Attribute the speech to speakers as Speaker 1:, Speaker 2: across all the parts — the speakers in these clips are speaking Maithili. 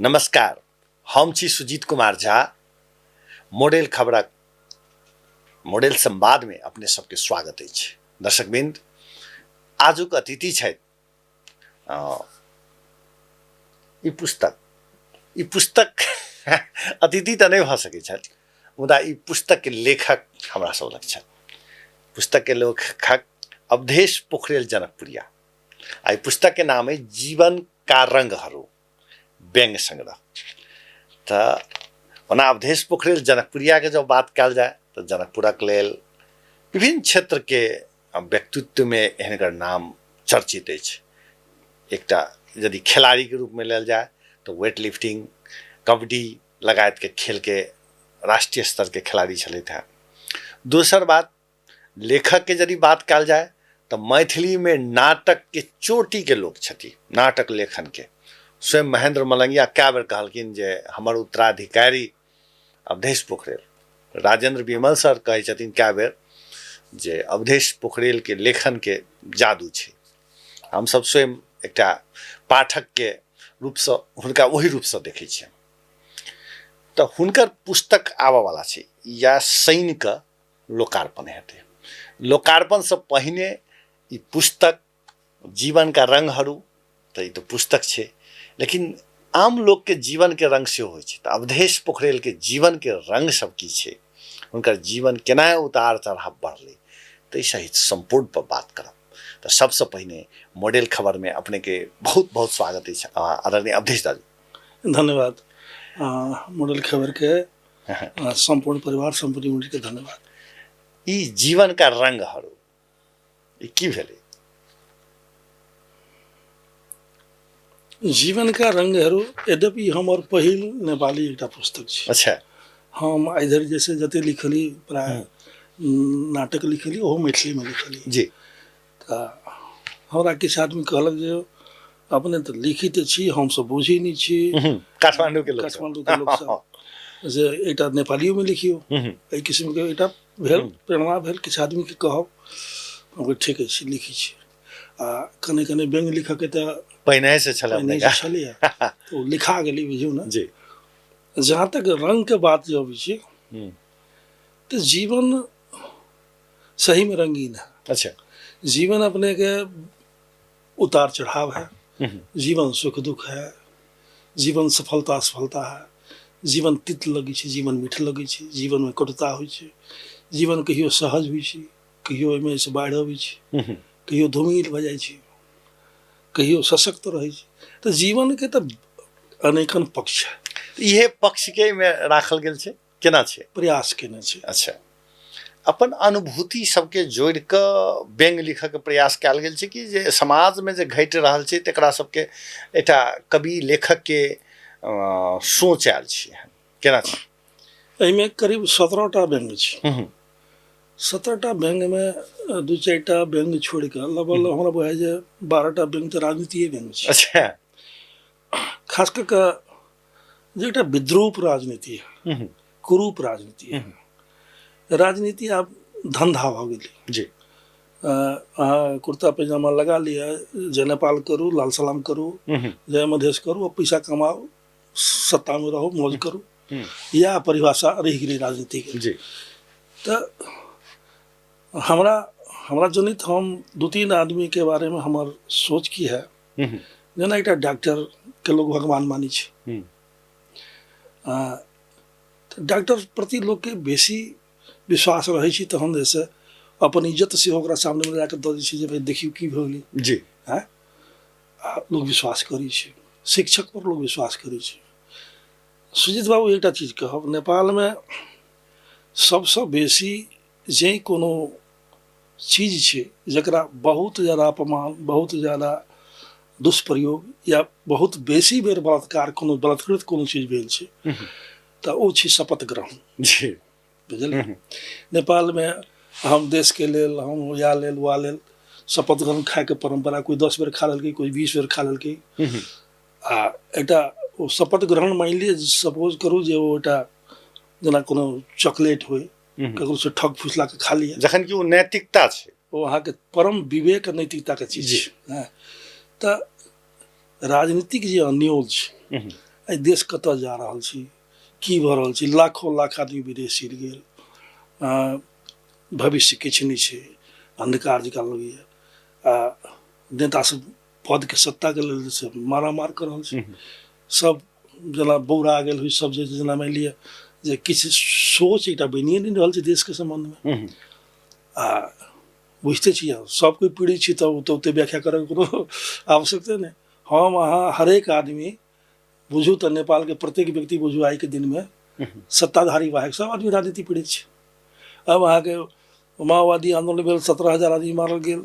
Speaker 1: नमस्कार, हम छी सुजीत कुमार झा। मॉडल खबरक मॉडल संवादमे अपने सबके स्वागत अछि। दर्शकवृंद, आजुक अतिथि छथि ई पुस्तक ई पुस्तक अतिथि तऽ नहि भऽ सकै छथि, मुदा ई पुस्तकके लेखक हमरा सब लग छथि। पुस्तकके लेखक अवधेश पोखरेल जनकपुरिया। आ ई पुस्तकके नाम अइ जीवन का रंगहरू व्यंग्य संग्रह। तऽ ओना अवधेश पोखरेल जनकपुरियाके जँ बात कयल जाय तऽ जनकपुरक लेल विभिन्न क्षेत्रके व्यक्तित्वमे हिनकर नाम चर्चित अछि। एकटा यदि खेलाड़ीके रूपमे लेल जाय तऽ वेट लिफ्टिंग, कबड्डी लगायतके खेलके राष्ट्रीय स्तरके खिलाड़ी छलथि हेँ। दोसर बात, लेखकके यदि बात कयल जाय तऽ मैथिलीमे नाटकके चोटीके लोक छथि। नाटक लेखनके स्वयं महेंद्र मलंगिया कए बेर कहलखिन जे हमर उत्तराधिकारी अवधेश पोखरेल। राजेंद्र विमल सर कहै छथिन कए बेर जे अवधेश पोखरेलके लेखनके जादू छै। हमसब स्वयं एकटा पाठकके रूपसँ हुनका ओहि रूपसँ देखै छियनि। तऽ हुनकर पुस्तक आबऽवला छै, या शनिके लोकार्पण हेतै। लोकार्पणसँ पहिने ई पुस्तक जीवनका रङ्गहरू, तऽ ई तऽ पुस्तक छै, लेकिन आम लोकके जीवनके रङ्ग सेहो होइ छै। तऽ अवधेश पोखरेलके जीवनके रङ्ग सब की छै, हुनकर जीवन केना उतार चढ़ाव बढ़लै, ताहि सहित सम्पूर्ण पर बात करब। तऽ सबसँ पहिने मॉडल खबरमे अपनेके बहुत बहुत स्वागत अछि आदरणीय अवधेश दाजू।
Speaker 2: धन्यवाद। मॉडल खबरके सम्पूर्ण परिवार, सम्पूर्ण यूनिटके धन्यवाद।
Speaker 1: ई जीवनका रङ्गहरू ई की भेलै?
Speaker 2: जीवनका रङ्गहरू यद्यपि हमर पहिल नेपाली एकटा पुस्तक छै।
Speaker 1: अच्छा।
Speaker 2: हम आइ धरि जे छै जते लिखली, प्राय नाटक लिखली, ओहो मैथिलीमे लिखली। तऽ हमरा किछु आदमी कहलक जे अपने तऽ लिखी तऽ छी, हमसब बुझै नहि छी।
Speaker 1: काठमाण्डूके लोक।
Speaker 2: काठमाण्डूके लोक सब जे एकटा नेपालियोमे लिखियौ। एहि किसिमके एकटा भेल प्रेरणा भेल किछु आदमीके कहब। हम ठीक अछि, लिखै छी। आ कने कने व्यंग्य लिखऽके तऽ
Speaker 1: पहिनेसँ छलै,
Speaker 2: पहिनेसँ छलैए, तऽ ओ लिखा गेलै, बुझियौ ने।
Speaker 1: जी।
Speaker 2: जहाँ तक रङ्गके बात जे अबै छै तऽ जीवन सहीमे रंगीन है।
Speaker 1: अच्छा।
Speaker 2: जीवन अपने के उतार चढ़ाव है, जीवन सुख दुख है, जीवन सफलता असफलता है, जीवन तित लगै छै, जीवन मीठ लगै छै, जीवनमे कटुता होइ छै, जीवन कहियो सहज होइ छै, कहियो ओहिमे से बाढ़ि अबै छै, कहियो धूमिल भऽ जाइ छै, कहियो सशक्त रहै छै। तऽ जीवनके तऽ अनेकन पक्ष है।
Speaker 1: इहे पक्षके एहिमे राखल गेल छै, केना छै?
Speaker 2: प्रयास केने छै।
Speaker 1: अच्छा, अपन अनुभूति सबके जोड़ि कऽ व्यंग्य लिखऽके प्रयास कयल गेल छै कि जे समाजमे जे घटि रहल छै तकरा सबके एकटा कवि लेखकके सोच आयल छै, केना छै?
Speaker 2: एहिमे करीब 17टा व्यंग्य छै। 17टा व्यंग्यमे 2-4टा व्यंग्य छोड़ि कऽ लगभग हमरा बुझाइ जे 12टा व्यंग्य तऽ राजनीतिए व्यंग्य छै।
Speaker 1: अच्छा।
Speaker 2: खास कऽ कऽ जे एकटा विद्रूप राजनीति है, कुरूप राजनीति है, राजनीति आब धंधा भऽ गेलै।
Speaker 1: जी।
Speaker 2: अहाँ कुर्ता पैजामा लगा लिअ, जय नेपाल करू, लाल सलाम करू, जय मधेश करू, आ पैसा कमाउ, सत्तामे रहू, मौज करू, इएह परिभाषा रहि गेलै राजनीतिके।
Speaker 1: जी।
Speaker 2: तऽ हमरा हमरा जनित हम 2-3 आदमीके बारेमे हमर सोच की है, जेना एकटा डॉक्टरके लोक भगवान मानै छै, तऽ डॉक्टर प्रति लोकके बेसी विश्वास रहै छै, तहन जे से अपन इज्जत सेहो ओकरा सामनेमे जाकऽ दऽ दै छै जे भाइ देखियौ की भऽ गेलै।
Speaker 1: जी।
Speaker 2: आँय, आ लोक विश्वास करै छै, शिक्षक पर लोक विश्वास करै छै। सुजीत बाबू, एकटा चीज कहब, नेपालमे सबसँ बेसी जे कोनो चीज छै जकरा बहुत ज्यादा अपमान, बहुत ज्यादा दुष्प्रयोग या बहुत बेसी बेर बलात्कार, कोनो बलात्कृत कोनो चीज भेल छै, तऽ ओ छै शपथ ग्रहण।
Speaker 1: जी।
Speaker 2: बुझलियै? नेपालमे हम देशके लेल, हम या लेल वा लेल शपथ ग्रहण खायके परम्परा, कोइ 10 बेर खा लेलकै, कोइ 20 बेर खा लेलकै। आ एकटा ओ शपथ ग्रहण मानि लिअ, सपोज करू जे ओ एकटा जेना कोनो चॉकलेट होइ, ककरो से ठग फुसला के खा लिअ,
Speaker 1: जखन कि ओ नैतिकता छै,
Speaker 2: ओ अहाँके परम विवेक आ नैतिकताके चीज छै। तऽ राजनीतिक जे अन्योल छै, एहि देश कतऽ जा रहल छी, की भऽ रहल छै। लाखों लाख आदमी विदेश चलि गेल, भविष्य किछु नहि छै, अन्धकार जकाँ लगैए। आ नेता सब पदके सत्ताके लेल जे छै मारामार कऽ रहल छै, सब जेना बौरा गेल होइ, सब जे जेना मानि लिअ जे किछु सोच एकटा बनिए नहि रहल छै देशके सम्बन्धमे। आ बुझिते छी अहाँ सब कोइ पीड़ित छी, तऽ ओ तऽ ओतेक व्याख्या करैके कोनो आवश्यकते नहि। हम अहाँ हरेक आदमी बुझू तऽ नेपालके प्रत्येक व्यक्ति बुझू आइके दिनमे सत्ताधारी वाहक सब आदमी राजनीति पीड़ित छै। अब अहाँके माओवादी आन्दोलन भेल, 17,000 आदमी मारल गेल,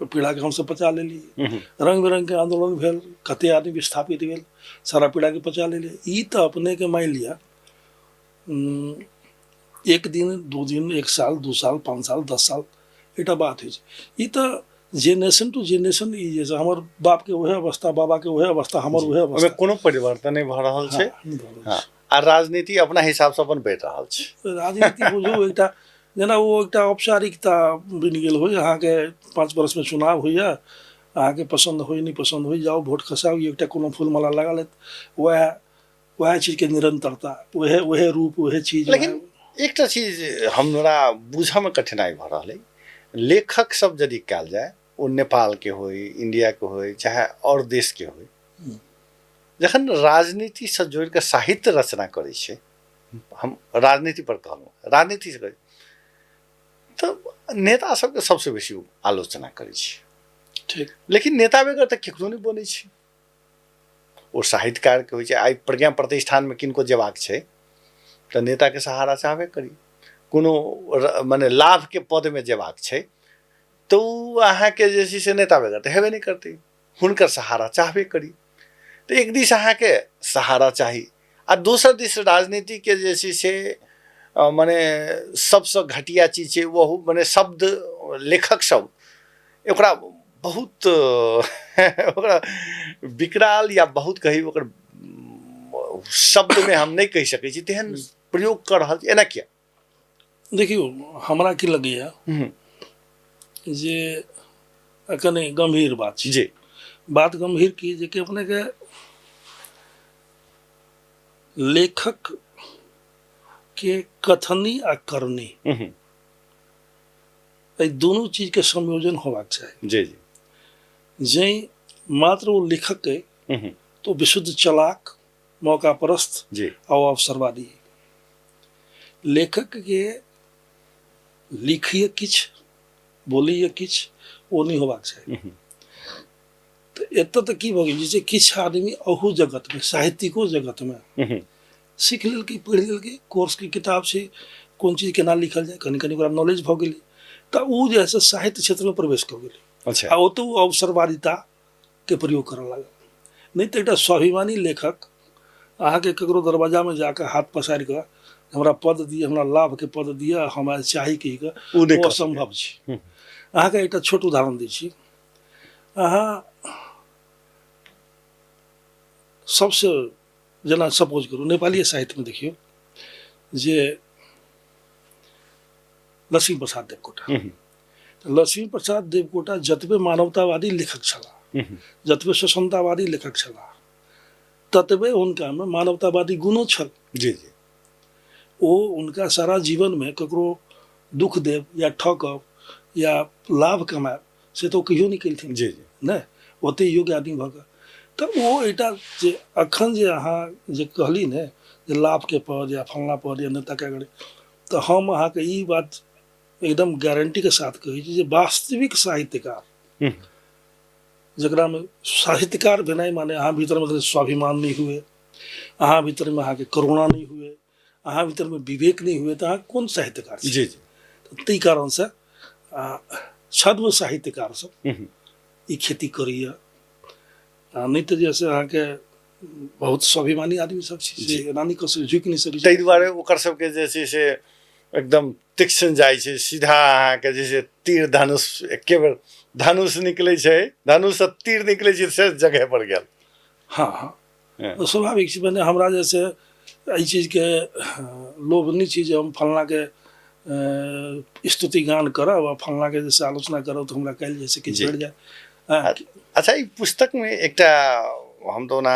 Speaker 2: पीड़ाके हमसब पचा लेलियै। रंग बिरंगके आन्दोलन भेल, कते आदमी विस्थापित भेल, सारा पीड़ाके पचा लेलियै। ई तऽ अपनेके मानि लिअ एक दिन 2 दिन 1 साल 2 साल 5 साल 10 साल एकटा बात होइ छै। ई तऽ जेनरेशन टू जेनरेशन ई जे हमर बापके उएह अवस्था, बाबाके उएह अवस्था, हमर उएह अवस्था,
Speaker 1: कोनो परिवर्तन नहि भऽ रहल छै। हँ, आ राजनीति अपना हिसाबसँ अपन बढ़ि रहल छै।
Speaker 2: राजनीति बुझू एकटा जेना ओ एकटा औपचारिकता बनि गेल होइ। अहाँके 5 वर्षमे चुनाव होइए, अहाँके पसन्द होइ नहि पसन्द होइ, जाउ वोट खसाउ, एकटा कोनो फूल माला लगा लेत, वएह चीजके निरन्तरता, वएह रूप, वएह चीज।
Speaker 1: लेकिन एकटा चीज हमरा बुझऽमे कठिनाइ भऽ रहल अइ, लेखक सब यदि कयल जाय, ओ नेपालके होइ, इंडियाके होइ, चाहे आओर देशके होइ, जखन राजनीतिसँ जोड़िकऽ साहित्य रचना करै छै, हम राजनीति पर कहलहुँ, राजनीतिसँ करै तऽ नेता सबके सबसँ बेसी आलोचना करै छै।
Speaker 2: ठीक।
Speaker 1: लेकिन नेता बगैर तऽ केकरो नहि बनै छै, ओ साहित्यकारके होइ छै। आइ प्रज्ञा प्रतिष्ठानमे किनको जेबाक छै तऽ नेताके सहारा चाहबे करी, कोनो मने लाभके पदमे जेबाक छै तऽ ओ अहाँके जे छै से नेता बगैर तऽ हेबे नहि करतै, हुनकर सहारा चाहबे करी। तऽ एक दिस अहाँके सहारा चाही आ दोसर दिस राजनीतिके जे छै से मने सबसँ घटिया चीज छै ओहू मने शब्द लेखक सब ओकरा बहुत ओकरा विकराल या बहुत कही ओकर शब्दमे हम नहि कहि सकै छी तेहन प्रयोग कऽ रहल छी, एना किया?
Speaker 2: देखियौ हमरा की लगैया जे कनि गंभीर बात छै।
Speaker 1: जी।
Speaker 2: बात गंभीर की जे कि अपनेके लेखक के कथनी आ करनी एहि दुनू चीजके संयोजन होबाक चाही।
Speaker 1: जी जी।
Speaker 2: जे मात्र ओ लेखक के तो विशुद्ध चलाक, मौका परस्त
Speaker 1: जी
Speaker 2: और अवसरवादी। लेखक के लिखिए किछु, बोलिए किछु, ओ नहीं होबाक चाही। तऽ एतऽ तऽ की भऽ गेल जे किछु आदमी अहू जगतमे, साहित्यिको जगतमे सीख लेलकै, पढ़ि लेलकै, कोर्सके किताब छै, कोन चीज केना लिखल जाय, कनि कनि ओकरा नॉलेज भऽ गेलै, तऽ ओ जे है से साहित्य क्षेत्रमे प्रवेश कऽ गेलै।
Speaker 1: अच्छा।
Speaker 2: आ ओतऽ ओ अवसरवादिताके प्रयोग करऽ लागल। नहि तऽ एकटा स्वाभिमानी लेखक अहाँके ककरो दरवाजामे जाकऽ हाथ पसारि कऽ हमरा पद दिअ, हमरा लाभके पद दिअ, हमरा चाही कहि कऽ,
Speaker 1: ओ नहि
Speaker 2: ओ
Speaker 1: कऽ
Speaker 2: असम्भव छै। अहाँके एकटा छोट उदाहरण दै छी। अहाँ सबसँ जेना सपोज करू नेपालीय साहित्यमे देखियौ जे लक्ष्मी प्रसाद देवकोटा, लक्ष्मी प्रसाद देवकोटा जतबे मानवतावादी लेखक छलाह, जतबे स्वच्छन्दतावादी लेखक छलाह, ततबे हुनकामे मानवतावादी गुणो छल।
Speaker 1: जी जी।
Speaker 2: ओ हुनका सारा जीवनमे ककरो दुख देब या ठकब या लाभ कमायब से तऽ ओ कहियो नहि केलथिन।
Speaker 1: जी जी।
Speaker 2: नहि, ओते योग्य आदमी भऽ कऽ तऽ ओ एकटा जे अखन जे अहाँ जे कहली ने जे लाभके पद या फलना पद या नेताके अगर, तऽ हम अहाँके ई बात एकदम गारंटीके साथ कहै छी जे वास्तविक साहित्यकार, जकरामे साहित्यकार भेनाइ माने अहाँ भीतरमे स्वाभिमान नहि हुए, अहाँ भीतरमे अहाँके करुणा नहि हुए, अहाँ भीतरमे विवेक नहि हुए, तऽ अहाँ कोन साहित्यकार छी?
Speaker 1: जी जी।
Speaker 2: ताहि कारणसँ छद्म साहित्यकार सब ई खेती करैए। नहि तऽ जे से अहाँके बहुत स्वाभिमानी आदमी सब छी से एना नहि कऽ सकै, झुकि नहि सकै।
Speaker 1: ताहि दुआरे ओकर सबके जे छै से एकदम तीक्ष्ण जाइ छै, सीधा अहाँके जे छै तीर धनुष एके बेर धनुष निकलै छै, धनुष से तीर निकलै छै से जगह पर गेल।
Speaker 2: हँ हँ, स्वाभाविक छै। मने हमरा जे से एहि चीजके लोभ नहि छी जे हम फलनाके स्तुति गान करब आ फलनाके जे से आलोचना करब तऽ हमरा काल्हि जे से किछु भेट जायत।
Speaker 1: अच्छा, ई पुस्तकमे एकटा हम तऽ ओना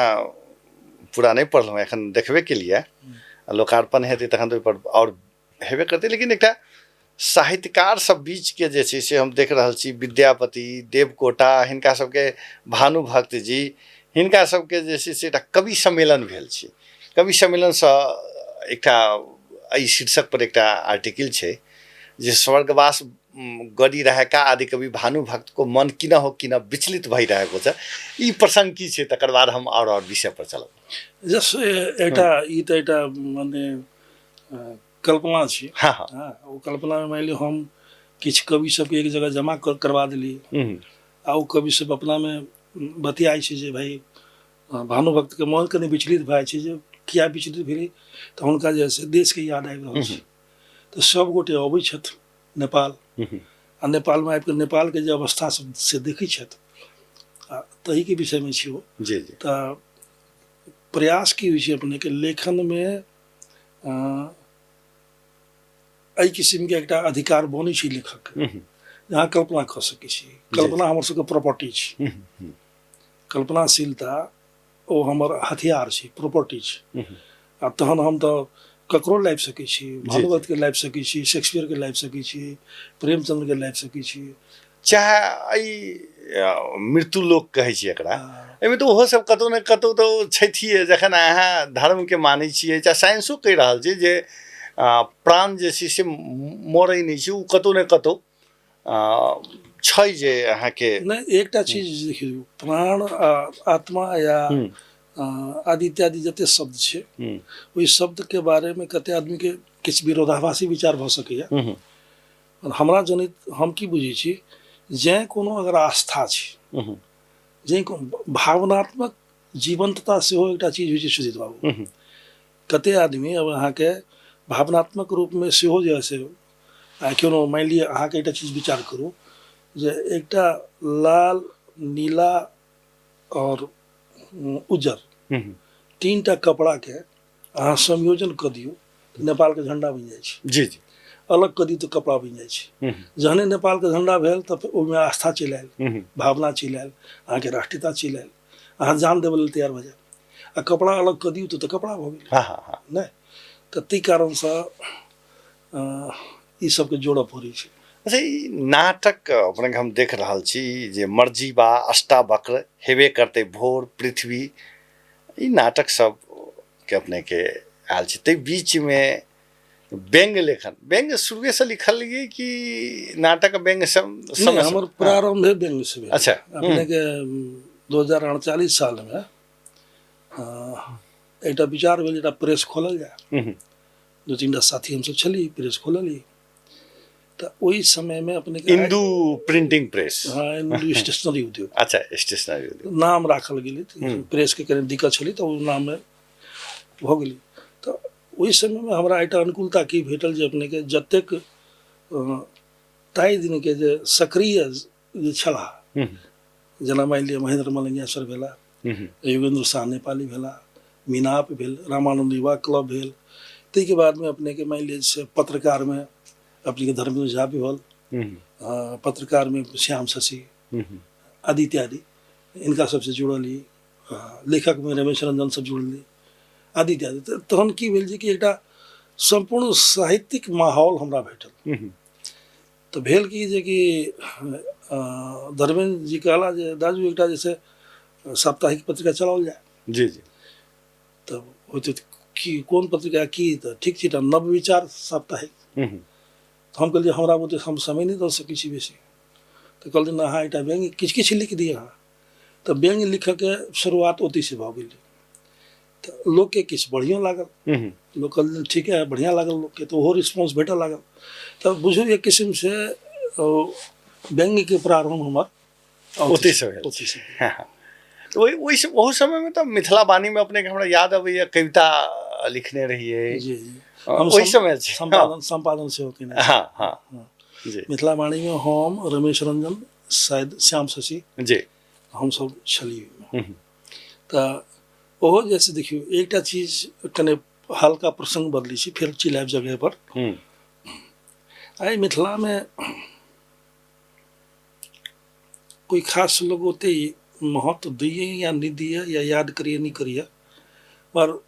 Speaker 1: पूरा नहि पढ़लहुँ, एखन देखबे केलियै, लोकार्पण हेतै तखन तऽ ओहिपर आओर हेबे करतै। लेकिन एकटा साहित्यकार सब बीचके जे छै से हम देख रहल छी, विद्यापति, देवकोटा, हिनका सबके, भानुभक्त जी, हिनका सबके जे छै से एकटा कवि सम्मेलन भेल छै। कवि सम्मेलनसँ एकटा एहि शीर्षक पर एकटा आर्टिकल छै जे स्वर्गवास गरिरहेका आदिकवि भानुभक्तको मन किन हो किन विचलित भइरहेको छ। ई प्रसङ्ग की छै, तकर बाद हम आओर विषय पर चलब।
Speaker 2: जस एकटा ई तऽ एकटा मने कल्पना छी।
Speaker 1: हाँ हाँ।
Speaker 2: हाँ, ओ कल्पनामे मानि लियौ हम किछु कवि सबके एक जगह जमा करवा देलियै आ ओ कवि सब अपनामे बतियाइ छै जे भाइ भानुभक्तके मन कनि विचलित भए जाइ छै, जे किया विचलित भेलै तऽ हुनका जे से देशके याद आबि रहल छै। तऽ सब गोटे अबै छथि नेपाल आ नेपालमे आबिकऽ नेपालके जे अवस्था सब से देखै छथि आ ताहिके विषयमे छी ओ।
Speaker 1: जी जी।
Speaker 2: तऽ प्रयास की होइ छै अपनेके लेखनमे एहि किसिमके एकटा अधिकार बनै छै लेखकके, अहाँ कल्पना कऽ सकै छी। कल्पना हमर सबके प्रॉपर्टी छी, कल्पनाशीलता ओ हमर हथियार छी, प्रॉपर्टी छी। आ तहन हम तऽ ककरो लाबि सकै छी, भानुभक्तके लाबि सकै छी, शेक्सपियरके लाबि सकै छी, प्रेमचन्द्रके लाबि सकै छी,
Speaker 1: चाहे एहि मृत्युलोक कहै छी एकरा, एहिमे तऽ ओहो सब कतहु ने कतहु तऽ छथिए। जखन अहाँ धर्मके मानै छियै, चाहे साइंसो कहि रहल छै जे प्राण जे छै से मरै नहि छै, ओ कतहु ने कतहु छै जे अहाँके
Speaker 2: नहि। एकटा चीज देखियौ, प्राण आत्मा या आदि इत्यादि जते शब्द छै ओहि शब्दके बारेमे कते आदमीके किछु विरोधाभासी विचार भऽ सकैए। हमरा जनैत हम की बुझै छी, जे कोनो अगर आस्था छै, जे कोनो भावनात्मक जीवंतता सेहो एकटा चीज होइ छै सुजीत बाबू। कते आदमी अब अहाँके भावनात्मक रूपमे सेहो जे है से कोनो मानि लिअ अहाँके एकटा चीज विचार करू जे एकटा लाल, नीला और उज्जर तीनटा कपड़ाके अहाँ संयोजन कऽ दियौ तऽ नेपालके झण्डा बनि जाइ छै।
Speaker 1: जी जी।
Speaker 2: अलग कऽ दियौ तऽ कपड़ा बनि जाइ छै। जहने नेपालके झण्डा भेल तऽ ओहिमे आस्था चलि आयल, भावना चलि आयल, अहाँके राष्ट्रीयता चलि आयल, अहाँ जान देबऽ लेल तैयार भऽ जायब। आ कपड़ा अलग कऽ दियौ तऽ कपड़ा भऽ गेल।
Speaker 1: हाँ हाँ हाँ।
Speaker 2: नहि तऽ ताहि कारणसँ ई सबके जोड़ऽ पड़ै छै।
Speaker 1: अच्छा, ई नाटक अपने हम देख रहल छी जे मर्जीबा, अष्टावक्र, हेबे करतै भोर, पृथ्वी, ई नाटक सब के अपने के आयल छै। ताहि बीचमे व्यंग्य लेखन, व्यंग्य शुरुएसँ लिखलियै कि नाटक व्यंग्य सब?
Speaker 2: नहि, हमर प्रारंभे व्यंग्य से भेल।
Speaker 1: अच्छा।
Speaker 2: अपने के 2048 सालमे एकटा विचार भेल, एकटा प्रेस खोलल जाय। दू तीनटा साथी हमसब छली, प्रेस खोलली। तऽ ओहि समयमे अपने
Speaker 1: इंदू प्रिंटिंग प्रेस,
Speaker 2: हाँ, इंदू स्टेशनरी उद्योग।
Speaker 1: अच्छा, स्टेशनरी उद्योग
Speaker 2: नाम राखल गेलै। प्रेसके कनि दिक्कत छलै तऽ ओ नाममे भऽ गेलै। तऽ ओहि समयमे हमरा एकटा अनुकूलता की भेटल जे अपनेके जतेक ताहि दिनके जे सक्रिय जे छलाह, जेना मानि लिअ महेंद्र मलंगिया सर भेला, योगेंद्र शाह नेपाली भेला, मिनाप भेल, रामानंद युवा क्लब भेल, ताहिके बादमे अपनेके मानि लिअ से पत्रकारमे अपनेके धर्मेंद्र झा भी भेल, पत्रकारमे श्याम शशि आदि इत्यादि, इनका सबसे जुड़ल ही, लेखकमे रमेश रंजन सब जुड़ल आदि इत्यादि। तहन की भेल जे कि एकटा सम्पूर्ण साहित्यिक माहौल हमरा भेटल। तऽ भेल की जे कि धर्मेंद्र जी कहला जे दाजू एकटा जे छै साप्ताहिक पत्रिका चलाओल जाय।
Speaker 1: जी जी।
Speaker 2: तऽ होइत की कोन पत्रिका की, तऽ ठीक छै, एकटा नव विचार साप्ताहिक। तऽ हम कहलियै हमरा बुते हम समय नहि दऽ सकै छी बेसी। तऽ कहलथिन अहाँ एकटा व्यंग्य किछु किछु लिख दिअ अहाँ। तऽ व्यंग्य लिखऽके शुरुआत ओतहिसँ भऽ गेलै। तऽ लोकके किछु बढ़िओ लागल, लोक कहलथिन ठीक है, बढ़िआँ लागल लोकके, तऽ ओहो रिस्पॉन्स भेटऽ लागल। तऽ बुझू एक किसिमसँ व्यंग्यके प्रारम्भ हमर
Speaker 1: ओतहिसँ भेल।
Speaker 2: ओतहिसँ।
Speaker 1: हाँ। ओहि ओहि ओहो समयमे तऽ मिथिला वाणीमे अपनेके हमरा याद अबैए कविता लिखने रहियै।
Speaker 2: जी जी।
Speaker 1: हम ओहि समय छै।
Speaker 2: सम्पादन सेहो केने।
Speaker 1: हाँ हाँ जी।
Speaker 2: मिथिला वाणीमे हम, रमेश रंजन, शायद श्याम शशि
Speaker 1: जी,
Speaker 2: हमसब छलियै। तऽ ओहो जैसे देखियौ एकटा चीज कने हल्का प्रसंग बदलै छी, फेर चलि आयब जगह पर। आइ मिथिलामे कोई खास लोग ओते महत्व दिए या नहीं दिए या याद करिए नहीं करिए, पर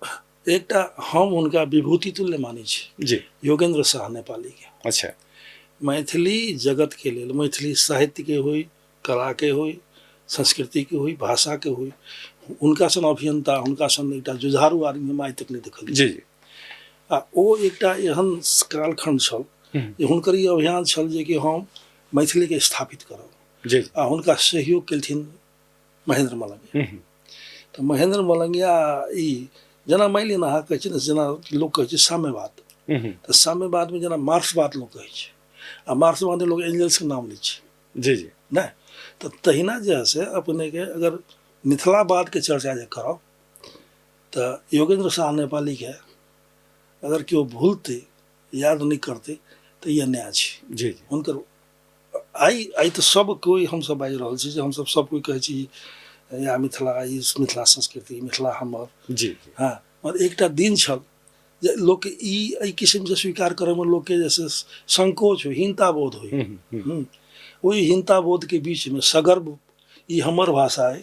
Speaker 2: एकटा हम हुनका विभूति तुल्य मानै छी।
Speaker 1: जी।
Speaker 2: योगेंद्र शाह नेपाली के।
Speaker 1: अच्छा।
Speaker 2: मैथिली जगत के लेल, मैथिली साहित्य के होई, कला के होई, संस्कृति के होई, भाषा के होई, हुनका सन अभियंता, हुनका सन एकटा जुझारू आदमी हम आइ तक नहि देखल।
Speaker 1: जी जी।
Speaker 2: आ ओ एकटा एहन कालखंड छल जे हुनकर ई अभियान छल जे कि हम मैथिली के स्थापित करब।
Speaker 1: जी।
Speaker 2: आ हुनका सहयोग केलथिन महेंद्र मलंगिया। तऽ महेंद्र मलंगिया ई जेना मानि लिअ ने अहाँ कहै छियै ने, जेना लोक कहै छै साम्यवाद, तऽ साम्यवादमे जेना मार्क्सवाद लोक कहै छै, आ मार्क्सवादमे लोक एंजल्सके नाम लै छै।
Speaker 1: जी जी।
Speaker 2: नहि तऽ तहिना जे है से अपनेके अगर मिथिलावादके चर्चा जे करब तऽ योगेंद्र शाह नेपालीके अगर केओ भूलतै, याद नहि करतै, तऽ ई अन्याय छै।
Speaker 1: जी जी।
Speaker 2: हुनकर आइ आइ तऽ सब कोइ हमसब बाजि रहल छी जे हमसब सब कोइ कहै छी या मिथिला, ई मिथिला संस्कृति, मिथिला हमर।
Speaker 1: जी जी।
Speaker 2: हँ, और एकटा दिन छल जे लोकके ई एहि किसिमसँ स्वीकार करयमे लोकके जे से संकोच होइ, हीनता बोध होइ। ओहि हीनता बोधके बीचमे सगर्व ई हमर भाषा अइ,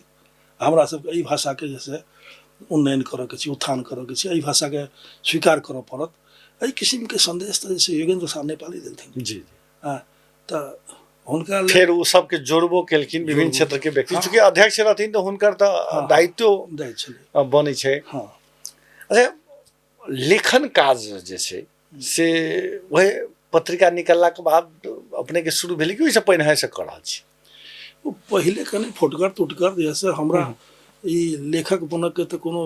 Speaker 2: हमरा सबके एहि भाषाके जे से उन्नयन करऽके छै, उत्थान करऽके छै, एहि भाषाके स्वीकार करऽ पड़त, एहि किसिमके सन्देश तऽ जे से योगेंद्र शाह नेपाली देलथिन।
Speaker 1: जी।
Speaker 2: हँ, तऽ हुनका
Speaker 1: फेर ओ सबके जोड़बो केलखिन विभिन्न क्षेत्र के व्यक्ति, चूँकि अध्यक्ष रहथिन तऽ हुनकर तऽ दायित्व
Speaker 2: दै छलै,
Speaker 1: बनै छै।
Speaker 2: हँ।
Speaker 1: अच्छा, लेखन काज जे छै से वएह पत्रिका निकललाके बाद अपनेके शुरू भेलै कि ओहिसँ पहिनेसँ कऽ रहल छी?
Speaker 2: ओ पहिले कनि फोटगर तुटगर जे से हमरा ई लेखक बनऽके तऽ कोनो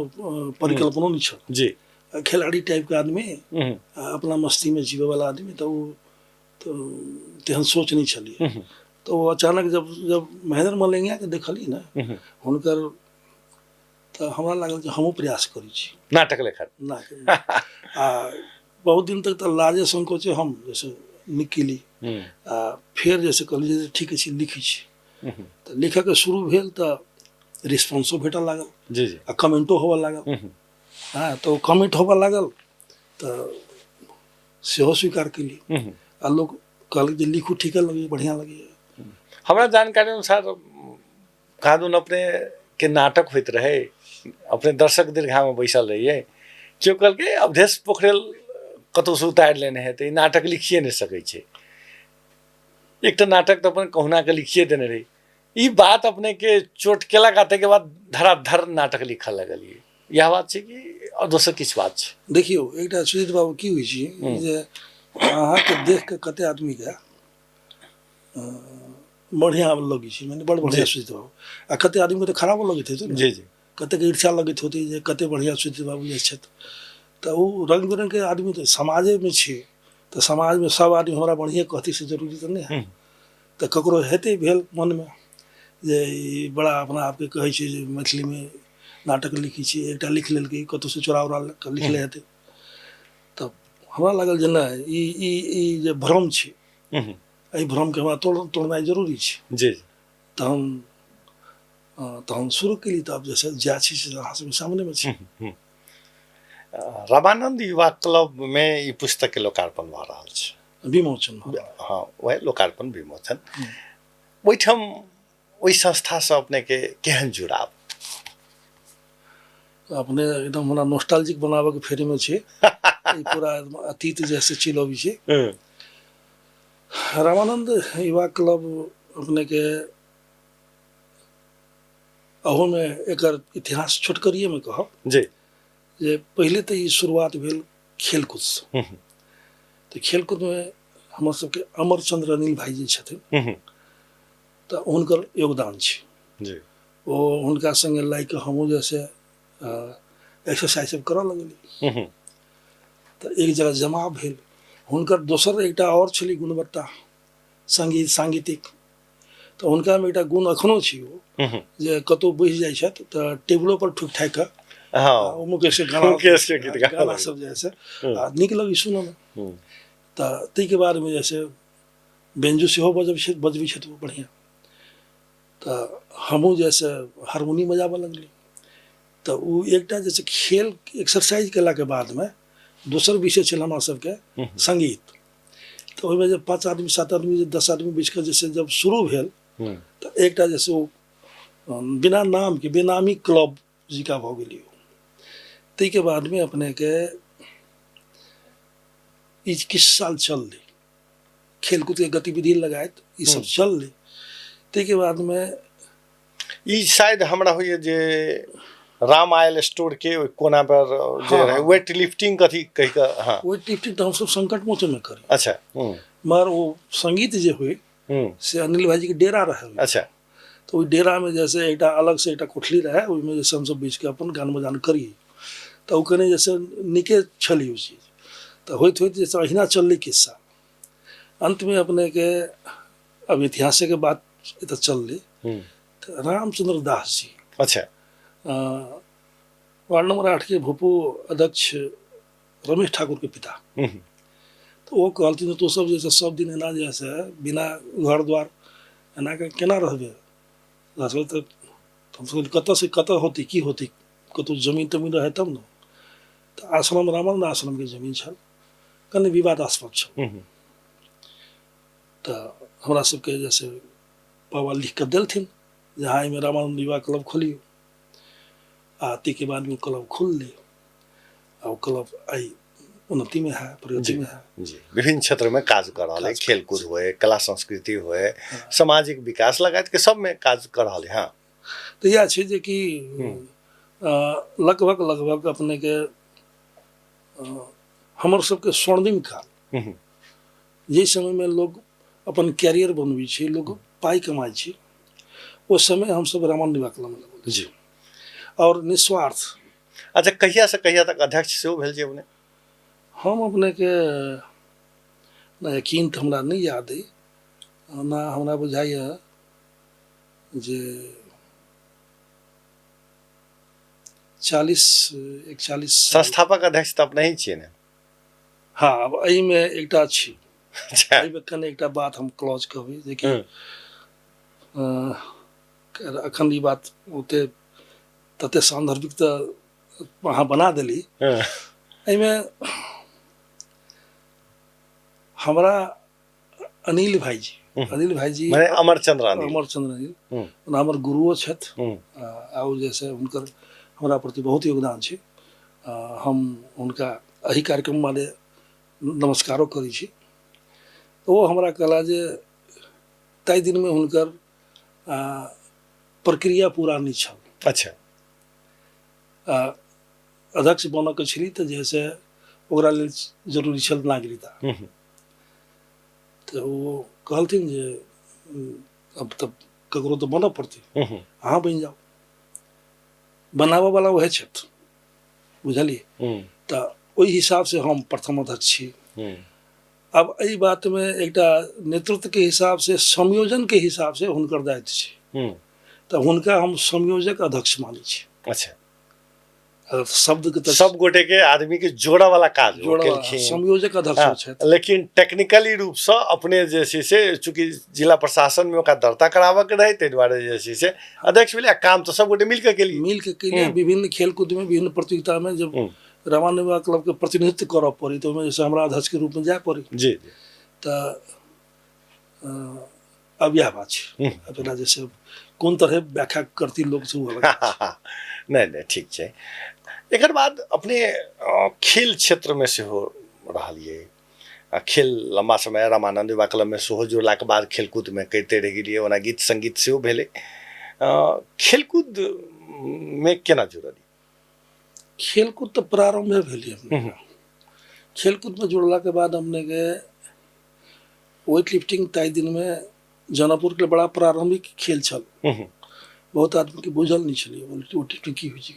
Speaker 2: परिकल्पनो नहि छल।
Speaker 1: जी।
Speaker 2: खिलाड़ी टाइपके आदमी, अपना मस्तीमे जीवैवला आदमी, तऽ ओ तऽ तेहन सोच नहि छलियै। तऽ ओ अचानक जब जब महेंद्र मलंगियाके देखलियै ने हुनकर, तऽ हमरा लागल जे हमहूँ प्रयास करै छी
Speaker 1: नाटक लेखन।
Speaker 2: नाटक। आ बहुत दिन तक तऽ लाजे संकोचे हम जैसे निकली, आ फेर जैसे कहलियै जे ठीक छै लिखै छी, तऽ लिखऽके शुरू भेल तऽ रिस्पॉन्सो भेटऽ लागल।
Speaker 1: जी जी।
Speaker 2: आ कमेंटो होबऽ लागल। हँ, तऽ ओ कमेंट होबऽ लागल तऽ सेहो स्वीकार केली, आ लोक कहलक जे लिखू, ठीके लगैए, बढ़िआँ लगैए।
Speaker 1: हमरा जानकारी अनुसार कहाँ अपने के नाटक होइत रहे, अपने दर्शक दीर्घामे बैसल रहियै, केओ कहलकै अवधेश पोखरेल कतहुसँ उतारि लेने हेतै, ई नाटक लिखिए नहि सकै छै। एकटा नाटक तऽ अपन कहुनाके लिखिए देने रही। ई बात अपनेके चोट केलक, आ ताहिके बाद धराधर नाटक लिखऽ लगलियै। इएह बात छै कि आओर दोसर किछु बात छै?
Speaker 2: देखियौ, एकटा सुजीत बाबू की होइ छै जे अहाँके देख कऽ कते आदमीके बढ़िआँ लगै छै, माने बड़ बढ़िआँ सुजीत बाबू, आ कते आदमीके तऽ खराबो लगैत हेतै ने।
Speaker 1: जी जी।
Speaker 2: कतेक ईर्ष्या लगैत होतै जे कते बढ़िआँ सुजीत बाबू जे छथि। तऽ ओ रङ्ग बिरङ्गके आदमी तऽ समाजेमे छै, तऽ समाजमे सब आदमी हमरा बढ़िएँ कहतै से जरूरी तऽ नहि है। तऽ ककरो हेतै भेल मनमे जे ई बड़ा अपना आपके कहै छै जे मैथिलीमे नाटक लिखै छी, एकटा लिख लेलकै कतहुसँ चोरा उरा कऽ लिखले हेतै। तऽ हमरा लागल जे नहि, ई ई ई जे भ्रम छै, एहि भ्रमके हमरा तोड़नाइ जरूरी छै।
Speaker 1: जी।
Speaker 2: तहन तहन शुरू केली, तऽ आब जैसे जा छी से अहाँ सबके सामनेमे छै।
Speaker 1: रामानंद युवा क्लब में ई पुस्तक के लोकार्पण भऽ रहल छै।
Speaker 2: विमोचन।
Speaker 1: हँ, वएह लोकार्पण विमोचन। ओहिठाम ओहि संस्थासँ अपनेके केहन जुड़ाव?
Speaker 2: अपने एकदम हमरा नोस्टाल्जिक बनाबऽके फेरीमे छी, ई पूरा अतीत जैसे चलि अबै छै। रामानंद युवा क्लब अपनेके अहूमे एकर इतिहास छोटकरिएमे कहब।
Speaker 1: जी।
Speaker 2: जे पहिले तऽ ई शुरुआत भेल खेलकूदसँ। तऽ खेलकूदमे हमर सबके अमरचंद्र अनिल भाई जे छथिन, तऽ हुनकर योगदान छै।
Speaker 1: जी।
Speaker 2: ओ हुनका संगे लागि कऽ हमहूँ जैसे एक्सरसाइज सब करऽ लगलियै, तऽ एक जगह जमा भेल। हुनकर दोसर एकटा आओर छलै गुणवत्ता संगीत सांगीतिक, तऽ हुनकामे एकटा गुण एखनो छै ओ जे कतहु बैस जाइ छथि तऽ टेबुलो पर ठुकि ठाकि कऽ ओ मुकेश के गाना,
Speaker 1: मुकेश के गीत गाबऽ
Speaker 2: गाना
Speaker 1: लगै।
Speaker 2: सब जे है से आ नीक लगै सुनऽमे। तऽ ताहिके बादमे जे से बेंजो सेहो बजबै छथि ओ बढ़िआँ, तऽ हमहूँ जे से हारमोनियम बजाबऽ लगलियै। तऽ ओ एकटा जे छै खेल एक्सरसाइज केलाके बादमे दोसर विषय छल हमरा सबके संगीत। तऽ ओहिमे जे 5 आदमी 7 आदमी 10 आदमी बैस कऽ जे से जब शुरू भेल तऽ एकटा जे से ओ बिना नामके बेनामी क्लब जिका भऽ गेलै। ताहिके बादमे अपनेके ई किछु साल चललै, खेलकूदके गतिविधि लगायत ई सब चललै। ताहिके बादमे
Speaker 1: ई शायद हमरा होइए जे राम आयल स्टोर के ओहि कोना पर जे
Speaker 2: हाँ,
Speaker 1: रहै
Speaker 2: हाँ।
Speaker 1: वेट लिफ्टिंग कथी कहि कऽ। हाँ,
Speaker 2: वेट लिफ्टिंग तऽ हमसब संकट मोचनमे करी।
Speaker 1: अच्छा।
Speaker 2: मगर ओ संगीत जे होइ से अनिल भाईजीके डेरा रहै।
Speaker 1: अच्छा।
Speaker 2: तऽ ओहि डेरामे जैसे एकटा अलगसँ एकटा कोठली रहै, ओहिमे जैसे हमसब बैसिकऽ अपन गान बजान करियै, तऽ ओ कनि जैसे नीके छलै ओ चीज। तऽ होइत होइत जैसे अहिना चललै किस्सा। अन्तमे अपनेके अब इतिहासेके बात एतऽ चललै तऽ रामचंद्र दास जी,
Speaker 1: अच्छा,
Speaker 2: वार्ड नंबर 8 के भूपू अध्यक्ष रमेश ठाकुर के पिता, तऽ ओ कहलथिन तो सब जैसे सब दिन एना जैसे बिना घर द्वार एना के केना रहबै? तऽ हमसब कतऽ से कतऽ होतै, की होतै, कतहु जमीन तमीन रहै तब ने। तऽ आश्रम, रामानंद आश्रमके जमीन छल, कनि विवादास्पद छल। तऽ हमरा सबके जैसे बाबा लिख कऽ देलथिन जे अहाँ एहिमे रामानंद युवा क्लब खोलियौ, आ ताहिके बादमे ओ क्लब खुललै, आ ओ क्लब आइ उन्नतिमे है, प्रगतिमे है।
Speaker 1: जी, विभिन्न क्षेत्रमे काज कऽ रहल है,
Speaker 2: काज
Speaker 1: खेलकूद होए, कला संस्कृति होए, सामाजिक विकास लगायत के सबमे काज कऽ रहल है। हाँ।
Speaker 2: तऽ इएह छै जे कि लगभग लगभग अपनेके हमर सबके स्वर्णिम काल, जाहि समयमे लोग अपन कैरियर बनबै छै, लोग पाइ कमाइ छै, ओ समय हमसब रामानंद युवा क्लब में लगौने
Speaker 1: जी।
Speaker 2: और निस्वार्थ।
Speaker 1: अच्छा, कहिया से कहिया तक अध्यक्ष सेहो भेल जी अपने?
Speaker 2: हम अपनेके ना यकीन तऽ हमरा नहि याद अइ, ना हमरा बुझाइए जे 40 41।
Speaker 1: संस्थापक अध्यक्ष तऽ अपने ही छियै ने?
Speaker 2: हाँ, अब एहिमे एकटा छी।
Speaker 1: अच्छा।
Speaker 2: एहिमे कने एकटा बात हम क्लॉज कहबै जेकि अखन ई बात ओते तते सान्दर्भिक तऽ अहाँ बना देली। एहिमे हमरा अनिल भाईजी, अनिल भाईजी
Speaker 1: माने अमरचंद्र अनिल,
Speaker 2: अमरचंद्र अनिल, ओना हमर गुरुओ छथि, आ ओ जैसे हुनकर हमरा प्रति बहुत योगदान छै। हम हुनका एहि कार्यक्रम माने नमस्कारो करै छी। ओ हमरा कहला जे ताहि दिनमे हुनकर प्रक्रिया पूरा नहि छल।
Speaker 1: अच्छा।
Speaker 2: अध्यक्ष बनऽके छली तऽ जैसे ओकरा लेल जरूरी छल नागरिकता। तऽ ओ कहलथिन जे अब तऽ ककरो तऽ बनऽ पड़तै, अहाँ बनि जाउ। बनाबऽ वाला उएह छथि, बुझलियै? तऽ ओहि हिसाबसँ हम प्रथम अध्यक्ष छी। अब एहि बातमे एकटा नेतृत्वके हिसाबसँ, संयोजनके हिसाबसँ हुनकर दायित्व छै, तऽ हुनका हम संयोजक अध्यक्ष मानै छी।
Speaker 1: अच्छा।
Speaker 2: शब्द के
Speaker 1: सब गोटे के आदमी के जोड़ऽ वाला काज
Speaker 2: जोड़ऽ, संयोजक अध्यक्ष छथि।
Speaker 1: लेकिन टेक्निकली रूपसँ अपने जे छै से चूँकि जिला प्रशासन में ओकरा दर्ता कराबऽ के रहै, ताहि दुआरे जे छै से अध्यक्ष भेलै, आ काम तऽ सब गोटे मिलके केलियै।
Speaker 2: मिलके केलियै। विभिन्न खेलकूद में, विभिन्न प्रतियोगिता में जब रामानंद युवा क्लब के प्रतिनिधित्व करऽ पड़ी तऽ ओहिमे जैसे हमरा अध्यक्ष के रूप में जाय पड़ी।
Speaker 1: जी।
Speaker 2: तऽ अब इएह बात छै। अब एकरा जैसे कोन तरह व्याख्या करती लोग से ओ अलग।
Speaker 1: नहि नहि, ठीक छै। एकर बाद अपने खेल क्षेत्रमे सेहो रहलियै, आ खेल लम्बा समय रामानंद युवा क्लबमे सेहो जुड़लाके बाद खेलकूदमे करिते रहि गेलियै। ओना गीत संगीत सेहो भेलै। खेलकूदमे केना जुड़लियै?
Speaker 2: खेलकूद तऽ प्रारम्भे भेलै अपने। खेलकूदमे जुड़लाके बाद अपनेके वेट लिफ्टिंग ताहि दिनमे जनकपुरके बड़ा प्रारम्भिक खेल छल। बहुत आदमीके बुझल नहि छलै वेट लिफ्टिंग की होइ छै।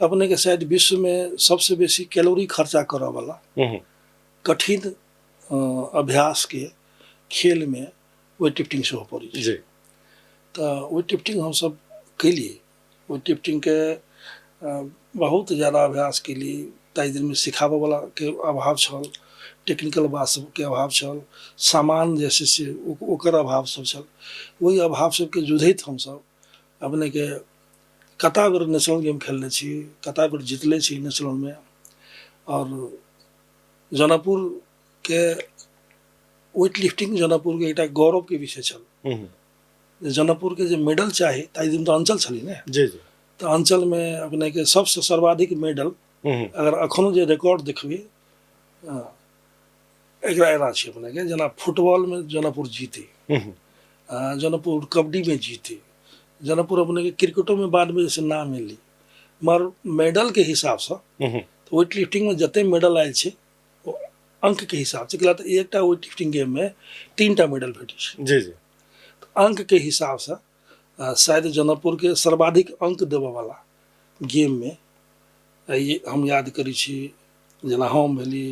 Speaker 2: अपनेके शायद विश्वमे सबसँ बेसी कैलोरी खर्चा करऽवला कठिन अभ्यासके खेलमे वेट लिफ्टिंग सेहो पड़ै छै।
Speaker 1: जी।
Speaker 2: तऽ वेट लिफ्टिंग हमसब केलियै। वेट लिफ्टिंगके बहुत ज्यादा अभ्यास केलियै। ताहि दिनमे सिखाबऽवलाके अभाव छल, टेक्निकल बात सबके अभाव छल, सामान जे छै से ओकर अभाव सब छल। ओहि अभाव सबके जुझैत हमसब अपनेके कता बेर नेशनल गेम खेलने छी, कता बेर जितले छी नेशनलमे। और जनकपुरके वेट लिफ्टिंग जनकपुरके एकटा गौरवके विषय छल। जनकपुरके जे मेडल चाही, ताहि दिन तऽ अंचल छलै ने।
Speaker 1: जी जी।
Speaker 2: तऽ अञ्चलमे अपनेके सबसँ सर्वाधिक मेडल अगर एखनो जे रिकॉर्ड देखबै, एकरा एना छै अपनेके, जेना फुटबॉलमे जनकपुर जीते, जनकपुर कबड्डीमे जीते, जनकपुर अपनेके क्रिकेटोमे बादमे जे नाम एलै, मगर मेडलके हिसाबसँ तऽ वेट लिफ्टिंगमे जते मेडल आयल छै ओ अंकके हिसाबसँ, किया तऽ एकटा वेट लिफ्टिंग गेममे 3टा मेडल भेटै छै।
Speaker 1: जी जी।
Speaker 2: अंकके हिसाबसँ शायद जनकपुरके सर्वाधिक अंक देबऽवला गेममे हम याद करै छी, जेना हम भेली,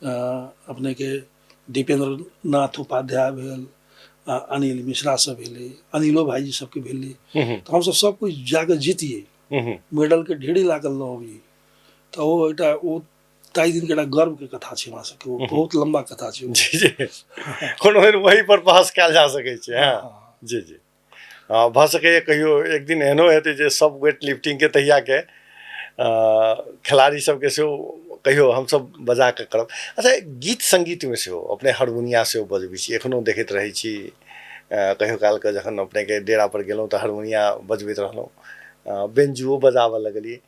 Speaker 2: अपनेके दीपेंद्र नाथ उपाध्याय भेल, अनिल मिश्रा सब भेलै, अनिलो भाईजी सबके भेलै, तऽ हमसब सब कुछ जाके जीतियै, मेडलके ढेरी लागल लऽ अबियै। तऽ ओ एकटा ओ ताहि दिनके एकटा गर्वके कथा छै हमरा सबके, ओ बहुत लम्बा कथा छै।
Speaker 1: जी जी, कोनो बेर वही पर बहस कयल जा सकै छै। हँ जी जी, हँ भऽ सकैए कहियो एक दिन एहनो हेतै जे सब वेट लिफ्टिंगके तहियाके खेलाड़ी सबके सेहो कहियो हमसब बजा कऽ करब। अच्छा, गीत सङ्गीतमे सेहो अपने हारमोनिया सेहो बजबै छी, एखनो देखैत रहै छी, कहियो कालके जखन अपनेके डेरापर गेलहुँ तऽ हारमोनिया बजबैत रहलहुँ, बेंजुओ बजाबऽ लगलियै।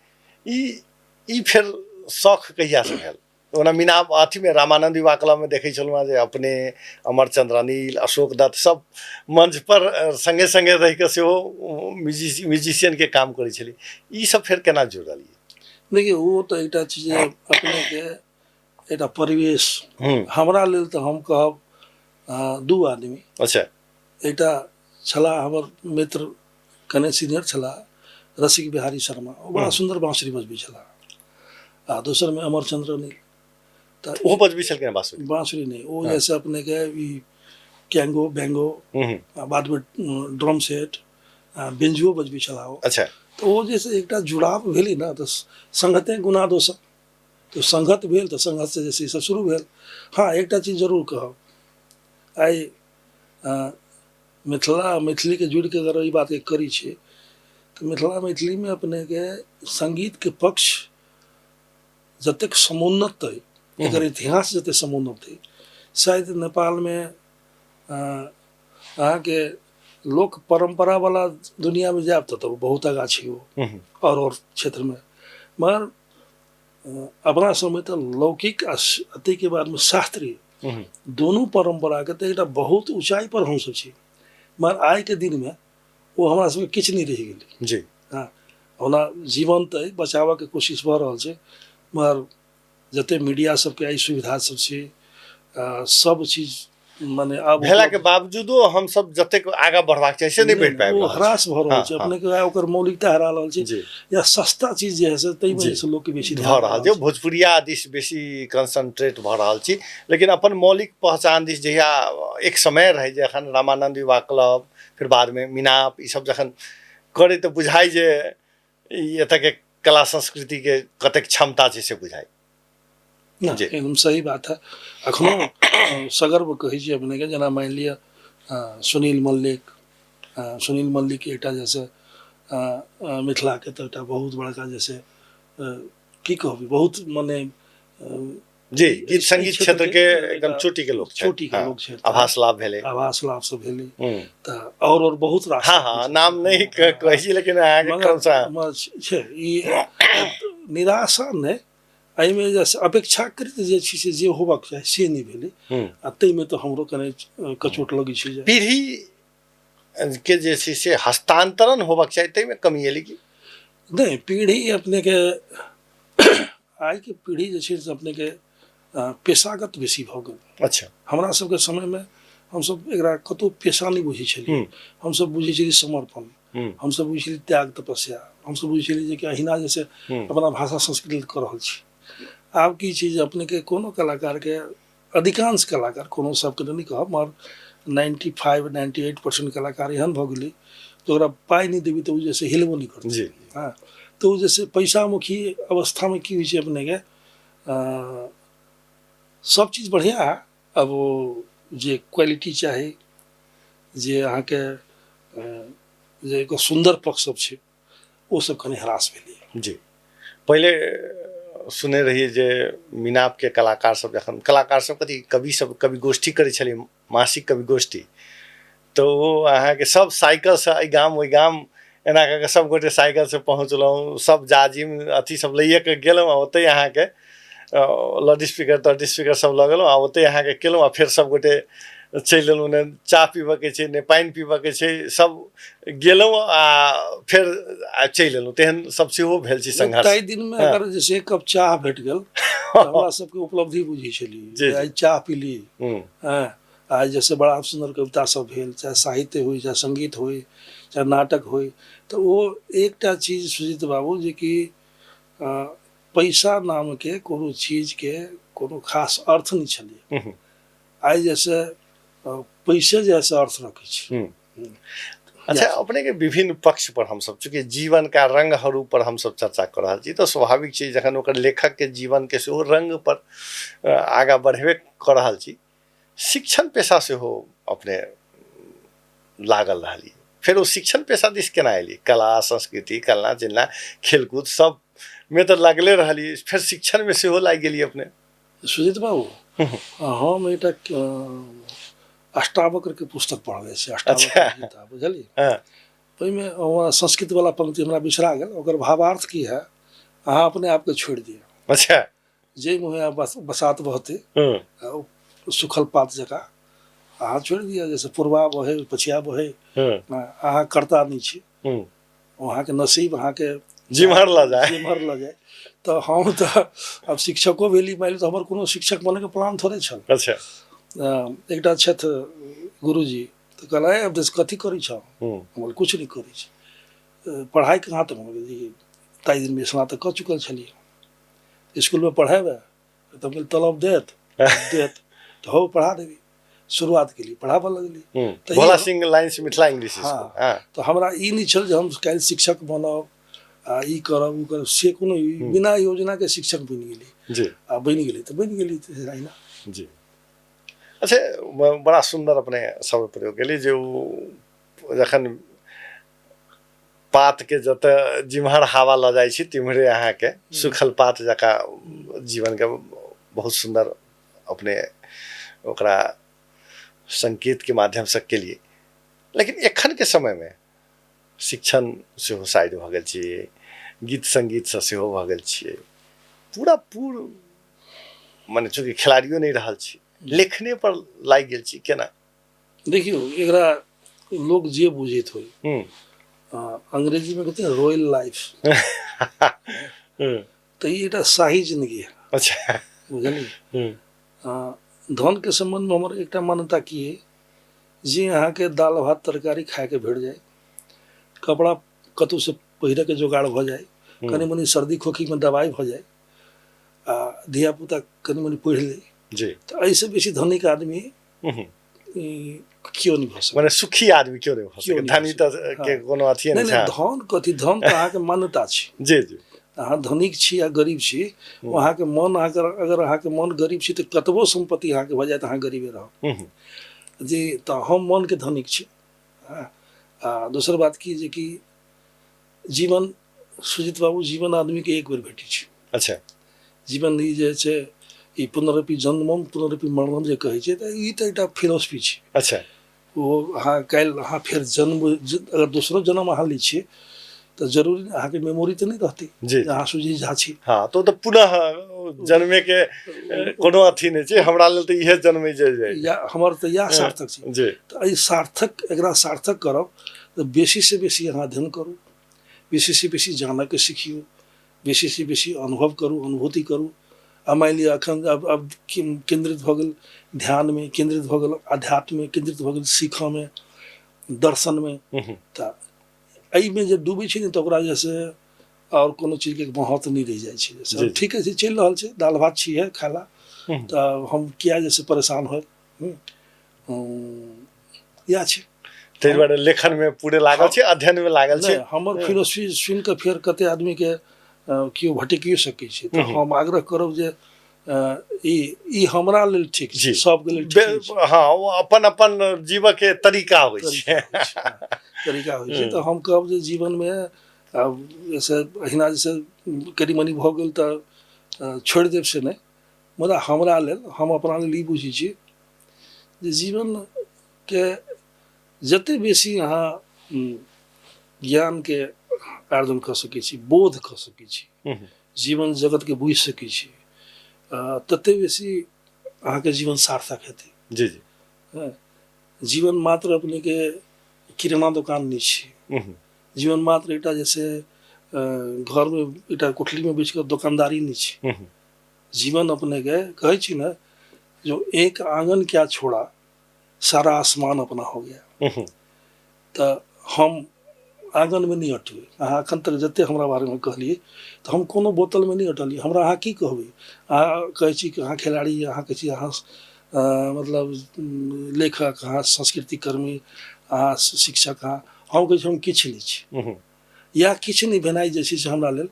Speaker 1: ई फेर शौख कहियासँ भेल? ओना मीना अथीमे रामानन्द युवा क्लबमे देखै छलहुँ हेँ जे अपने अमरचन्द्र अनिल, अशोक दत्त सब मंचपर सङ्गे सङ्गे रहिकऽ सेहो म्यूजिशियनके काम करै छलियै। ई सब फेर केना जुड़लियै?
Speaker 2: देखियौ, ओ तऽ एकटा चीज अपनेके एकटा परिवेश हमरा लेल तऽ हम कहब 2 आदमी।
Speaker 1: अच्छा।
Speaker 2: एकटा छलाह हमर मित्र, कने सीनियर छलाह, रसिक बिहारी शर्मा, ओ बड़ा सुन्दर बाँसुरी बजबै छलाह, आ दोसरमे अमरचन्द्र अनिल।
Speaker 1: तऽ ओहो बजबै छलखिन बाँसुरी?
Speaker 2: बाँसुरी नहि, ओ जैसे अपनेके ई कैंगो बैंगो, आ बादमे ड्रम सेट, बेंजुओ बजबै छलाह ओ।
Speaker 1: अच्छा।
Speaker 2: तऽ ओ जे एकटा जुड़ाव भेलै ने, तऽ संगते गुना दोसर, तऽ संगत भेल, तऽ संगतसँ जे छै से शुरू भेल। हँ, एकटा चीज जरूर कहब, आइ मिथिला मैथिलीके जोड़िके अगर एहि बातके करै छियै तऽ मिथिला मैथिलीमे अपनेके सङ्गीतके पक्ष जतेक समुन्नत अइ, एकर इतिहास जतेक समुन्नत अइ, शायद नेपालमे अहाँके लोक परम्परावला दुनिआमे जायब तऽ बहुत आगाँ छै ओ आओर क्षेत्रमे, मगर अपना समय तऽ लौकिक आ ताहिके बादमे शास्त्रीय दोनों परम्पराके तऽ एकटा बहुत ऊँचाइ पर हमसब छी, मगर आइके दिनमे ओ हमरा सबके किछु नहि रहि गेलै।
Speaker 1: जी।
Speaker 2: हँ, ओना जीवंत अइ, बचाबऽके कोशिश भऽ रहल छै, मगर जते मीडिया सबके आइ सुविधा सब छै, सब चीज माने आब
Speaker 1: भेला के बावजूदो हम सब जतेक आगा बढ़बाक चाही से नहि बढ़ि पाबि
Speaker 2: रहल, ह्रास भऽ रहल छै। अपने के ओकर मौलिकता हरा रहल छै या सस्ता चीज जे है से ताहिमे से लोक के बेसी
Speaker 1: भऽ रहल छै। भोजपुरिया दिस बेसी कंसंट्रेट भऽ रहल छी, लेकिन अपन मौलिक पहचान दिस जहिया एक समय रहै जे अखन रामानन्द युवा क्लब, फिर बादमे मिनाप, ई सब जखन करै तऽ बुझाइ जे ई एतऽके कला संस्कृतिके कतेक क्षमता छै से बुझाइ।
Speaker 2: जी एकदम सही बात है। अखनो सगर्व कहै छी अपनेके, जेना मानि लिअ सुनील मल्लिक, सुनील मल्लिक एकटा जैसे मिथिलाके तऽ एकटा बहुत बड़का जैसे की कहबै, बहुत मने
Speaker 1: जी गीत संगीत क्षेत्र के एकदम चोटी के लोक
Speaker 2: छै, चोटी के लोक छै।
Speaker 1: आभास लाभ भेलै,
Speaker 2: आभास लाभ सब भेलै, तऽ और बहुत रास।
Speaker 1: हाँ हाँ, नाम नहीं कहै छी, लेकिन अहाँके क्रमशः
Speaker 2: छै ई निराशा नहि, एहिमे जे अपेक्षाकृत जे छै से जे होबाक चाही से नहि भेलै, आ ताहिमे तऽ हमरो कने कचोट लगै छै।
Speaker 1: पीढ़ी के जे छै से हस्तांतरण होबाक चाही, ताहिमे कमी एलै कि
Speaker 2: नहि? पीढ़ी अपनेके आइके पीढ़ी जे छै से अपनेके पेशागत बेसी भऽ गेल।
Speaker 1: अच्छा।
Speaker 2: हमरा सबके समयमे हमसब एकरा कतहु पेशा नहि बुझै छलियै, हमसब बुझै छलियै समर्पण, हमसब बुझै छलियै त्याग तपस्या, हमसब बुझै छलियै जे कि अहिना जे से अपना भाषा संस्कृति कऽ रहल छी। आब की छै जे अपनेके कोनो कलाकारके, अधिकांश कलाकार, कोनो सबके तऽ नहि कहब, मगर 95 98% कलाकार एहन भऽ गेलै जे ओकरा पाइ नहि देबै तऽ ओ जे से हिलबो नहि करतै।
Speaker 1: जी।
Speaker 2: हँ, तऽ ओ जे से पैसामुखी अवस्थामे की होइ छै अपनेके, सब चीज बढ़िआँ है, अब ओ जे क्वालिटी चाही, जे अहाँके जे एगो सुन्दर पक्ष सब छै, ओ सब कनि ह्रास भेलै।
Speaker 1: जी, पहिले सुने रहियै जे मिनापके कलाकार सब जखन, कलाकार सब कथी, कवि सब कवि गोष्ठी करै छलै, मासिक कवि गोष्ठी, तऽ ओ अहाँके सब साइकिलसँ एहि गाम ओहि गाम एना कऽ कऽ सभगोटे साइकिलसँ पहुँचलहुँ, सब जाजिम अथी सब लैए कऽ गेलहुँ आ ओतहि अहाँके लाउड स्पीकर ताउड स्पीकर सब लऽ गेलहुँ आ ओतहि अहाँके केलहुँ आ फेर सभगोटे चलि एलहुँ। नहि चाह पीबऽके छै, नहि पानि पीबऽके छै, सब गेलहुँ आ फेर चलि एलहुँ। तेहन सब सेहो भेल छै संघर्ष।
Speaker 2: ताहि दिनमे अगर जे छै एक कप चाह भेट गेल तऽ हमरा सबके उपलब्धि बुझै छलियै, आइ चाह पीली। हँ, आइ जैसे बड़ा सुन्दर कविता सब भेल, चाहे साहित्य होइ, चाहे संगीत होइ, चाहे नाटक होइ, तऽ ओ एकटा चीज सुजीत बाबू जेकि पैसा नामके कोनो चीजके कोनो खास अर्थ नहि छलै। आइ जैसे पैसे जैसे अर्थ रखै छै।
Speaker 1: अच्छा, अपने के विभिन्न पक्ष पर हमसब चूँकि जीवन का रंग पर हमसब चर्चा कऽ रहल छी, तऽ स्वाभाविक छै जखन ओकर लेखक के जीवन के सेहो रंग पर आगाँ बढ़बे कऽ रहल छी। शिक्षण पेशा सेहो अपने लागल रहलियै, फेर ओ शिक्षण पेशा दिस केना एलियै? कला संस्कृति कला चिल्ला खेलकूद सब में तऽ लागले रहलियै, फेर शिक्षण में सेहो लागि गेलियै अपने।
Speaker 2: सुजीत बाबू, हम एकटा अष्टावक्र के पुस्तक पढ़ले छी, अष्टावक्र गीता, बुझलियै? ओहिमे संस्कृत वाला पंक्ति हमरा बिसरा गेल, ओकर भावार्थ की है, अहाँ अपने आपके छोड़ि दिअ।
Speaker 1: अच्छा।
Speaker 2: जे मुँहे बसात बहते सुखल पात जकाँ अहाँ छोड़ि दिअ, जैसे पूर्वा बहे पछिया बहे, अहाँ करता नहि छी, अहाँके नसीब अहाँके
Speaker 1: जिम्हर लऽ जाय,
Speaker 2: जिम्हर लऽ जाय। तऽ हम तऽ आब शिक्षको भेली, मानि लिअ तऽ हमर कोनो शिक्षक बनैके प्लान थोड़े छल।
Speaker 1: अच्छा।
Speaker 2: एकटा छथि गुरुजी, तऽ कहला आब कथी करै छह? हम कहलियै किछु नहि करै छी। पढ़ाइ कहाँ तक? हम ताहि दिनमे स्नातक कऽ चुकल छलियै। इसकुलमे पढ़ेबै तऽ हम कहलियै तलब देत देत तऽ हौ पढ़ा देबी। शुरुआत केली, पढ़ाबऽ लगली।
Speaker 1: तऽ भोला सिंह लाइन से मिथिला इंग्लिश स्कूल।
Speaker 2: हाँ, तऽ हमरा ई नहि छल जे हम काल्हि शिक्षक बनब आ ई करब ओ करब, से कोनो बिना योजनाके शिक्षक बनि गेली।
Speaker 1: जी।
Speaker 2: आ बनि गेली तऽ बनि गेली अहिना।
Speaker 1: जी। अच्छा, बड़ा सुन्दर अपने शब्द प्रयोग केली जे ओ जखन पातके जतऽ जिम्हर हवा लऽ जाइ छी तिम्हरे अहाँके सुखल पात जकाँ जीवनके बहुत सुन्दर अपने ओकरा संकेतके माध्यमसँ केलियै। लेकिन एखनके समयमे शिक्षण सेहो साइड भऽ गेल छियै, गीत सङ्गीतसँ सेहो भऽ गेल छियै, पूरा पूर मने चूँकि खेलाड़ियो नहि रहल छी, लेखने पर लागि गेल छी, केना?
Speaker 2: देखियौ, एकरा लोक जे बुझैत होइ, अंग्रेजी में कहते हैं रॉयल लाइफ, तऽ ई एकटा शाही जिंदगी है।
Speaker 1: अच्छा।
Speaker 2: बुझलियै? धन के संबंध में हमर एकटा मान्यता की है, जे अहाँके दालि भात तरकारी खायके भेट जाय, कपड़ा कतहु से पहिरके जोगाड़ भऽ जाय, कनि मनि सर्दी खोखी में दवाइ भऽ जाय, आ धिया पुता कनि मनि पढ़ि लै,
Speaker 1: जी,
Speaker 2: तऽ एहिसँ बेसी धनिक आदमी केओ नहि भऽ सकै,
Speaker 1: माने सुखी आदमी केओ नहि भऽ सकै। धनी तऽ के कोनो अथी
Speaker 2: नहि। नहि, धन कथी, धन तऽ अहाँके मान्यता छै।
Speaker 1: जी जी।
Speaker 2: अहाँ धनिक छी या गरीब छी, अहाँके मन अगर अहाँके मन गरीब छी तऽ कतबो सम्पत्ति अहाँके भऽ जायत अहाँ गरीबे रहब। जी, तऽ हम मनके धनिक छी। आ दोसर बात की जे कि जीवन, सुजीत बाबू, जीवन आदमीके एक बेर भेटै छै।
Speaker 1: अच्छा।
Speaker 2: जीवन ई जे छै ई पुनरपि जन्मम पुनरपि मरणम जे कहै छै, तऽ ई तऽ एकटा फिलोसफी छै।
Speaker 1: अच्छा।
Speaker 2: ओ अहाँ काल्हि अहाँ फेर जन्म, अगर दोसरो जन्म अहाँ लै छियै तऽ जरूरी अहाँके मेमोरी तऽ नहि रहतै
Speaker 1: जी,
Speaker 2: अहाँ सुजीत झा छी।
Speaker 1: हाँ, तो तऽ पुनः जन्मे के कोनो अथी नहि छै, हमरा लेल तऽ इहे जन्म जे
Speaker 2: या हमर तऽ इएह सार्थक छै।
Speaker 1: जी।
Speaker 2: तऽ एहि सार्थक, एकरा सार्थक करब तऽ बेसीसँ बेसी अहाँ अध्ययन करू, बेसीसँ बेसी जानऽके सिखियौ, बेसीसँ बेसी अनुभव करू, अनुभूति करू। आ मानि लिअ एखन आब केन्द्रित भऽ गेल ध्यानमे, केन्द्रित भऽ गेल अध्यात्ममे, केन्द्रित भऽ गेल सीखऽमे, दर्शनमे, तऽ एहिमे जे डूबै छै ने तऽ ओकरा जे से आओर कोनो चीजके महत्व नहि रहि जाइ छै। जैसे ठीके छै, चलि रहल छै, दालि भात छियै खाय ला, तऽ हम किया जे से परेशान होय, इएह छै।
Speaker 1: ताहि दुआरे लेखनमे पूरे लागल छै, अध्ययनमे लागल छै।
Speaker 2: हमर फिलोसफी सुनि कऽ फेर कते आदमीके केओ भटकियो सकै छै, तऽ हम आग्रह करब जे ई हमरा लेल ठीक छै, सबके लेल ठीक।
Speaker 1: हाँ, ओ अपन अपन जीवके तरीका होइ छै,
Speaker 2: तरीका होइ छै। तऽ हम कहब जे जीवनमे आब जैसे अहिना जैसे कनि मनि भऽ गेल तऽ छोड़ि देब से नहि, मुदा हमरा लेल, हम अपना लेल ई बुझै छी जे जीवनके जते बेसी अहाँ ज्ञानके आर्जन कऽ सकै छी, बोध कऽ सकै छी, जीवन जगतके बुझि सकै छी, तते बेसी अहाँके जीवन सार्थक हेतै।
Speaker 1: जी जी।
Speaker 2: हँ, जीवन मात्र अपनेके किराना दोकान नहि छै। जीवन मात्र एकटा जैसे घरमे एकटा कोठलीमे बैस कऽ दोकानदारी नहि छै। जीवन अपनेके कहै छी ने, जो एक आंगन क्या छोड़ा सारा आसमान अपना हो गया। तऽ हम आंगनमे नहि अटबै। अहाँ एखन तक जते हमरा बारेमे कहलियै तऽ हम कोनो बोतलमे नहि अटलियै। हमरा अहाँ की कहबै? अहाँ कहै छी कि अहाँ खेलाड़ी, अहाँ कहै छी अहाँ मतलब लेखक, अहाँ संस्कृति कर्मी, अहाँ शिक्षक, अहाँ, हम कहै छी हम किछु नहि छी। या किछु नहि भेनाइ जे छै से हमरा लेल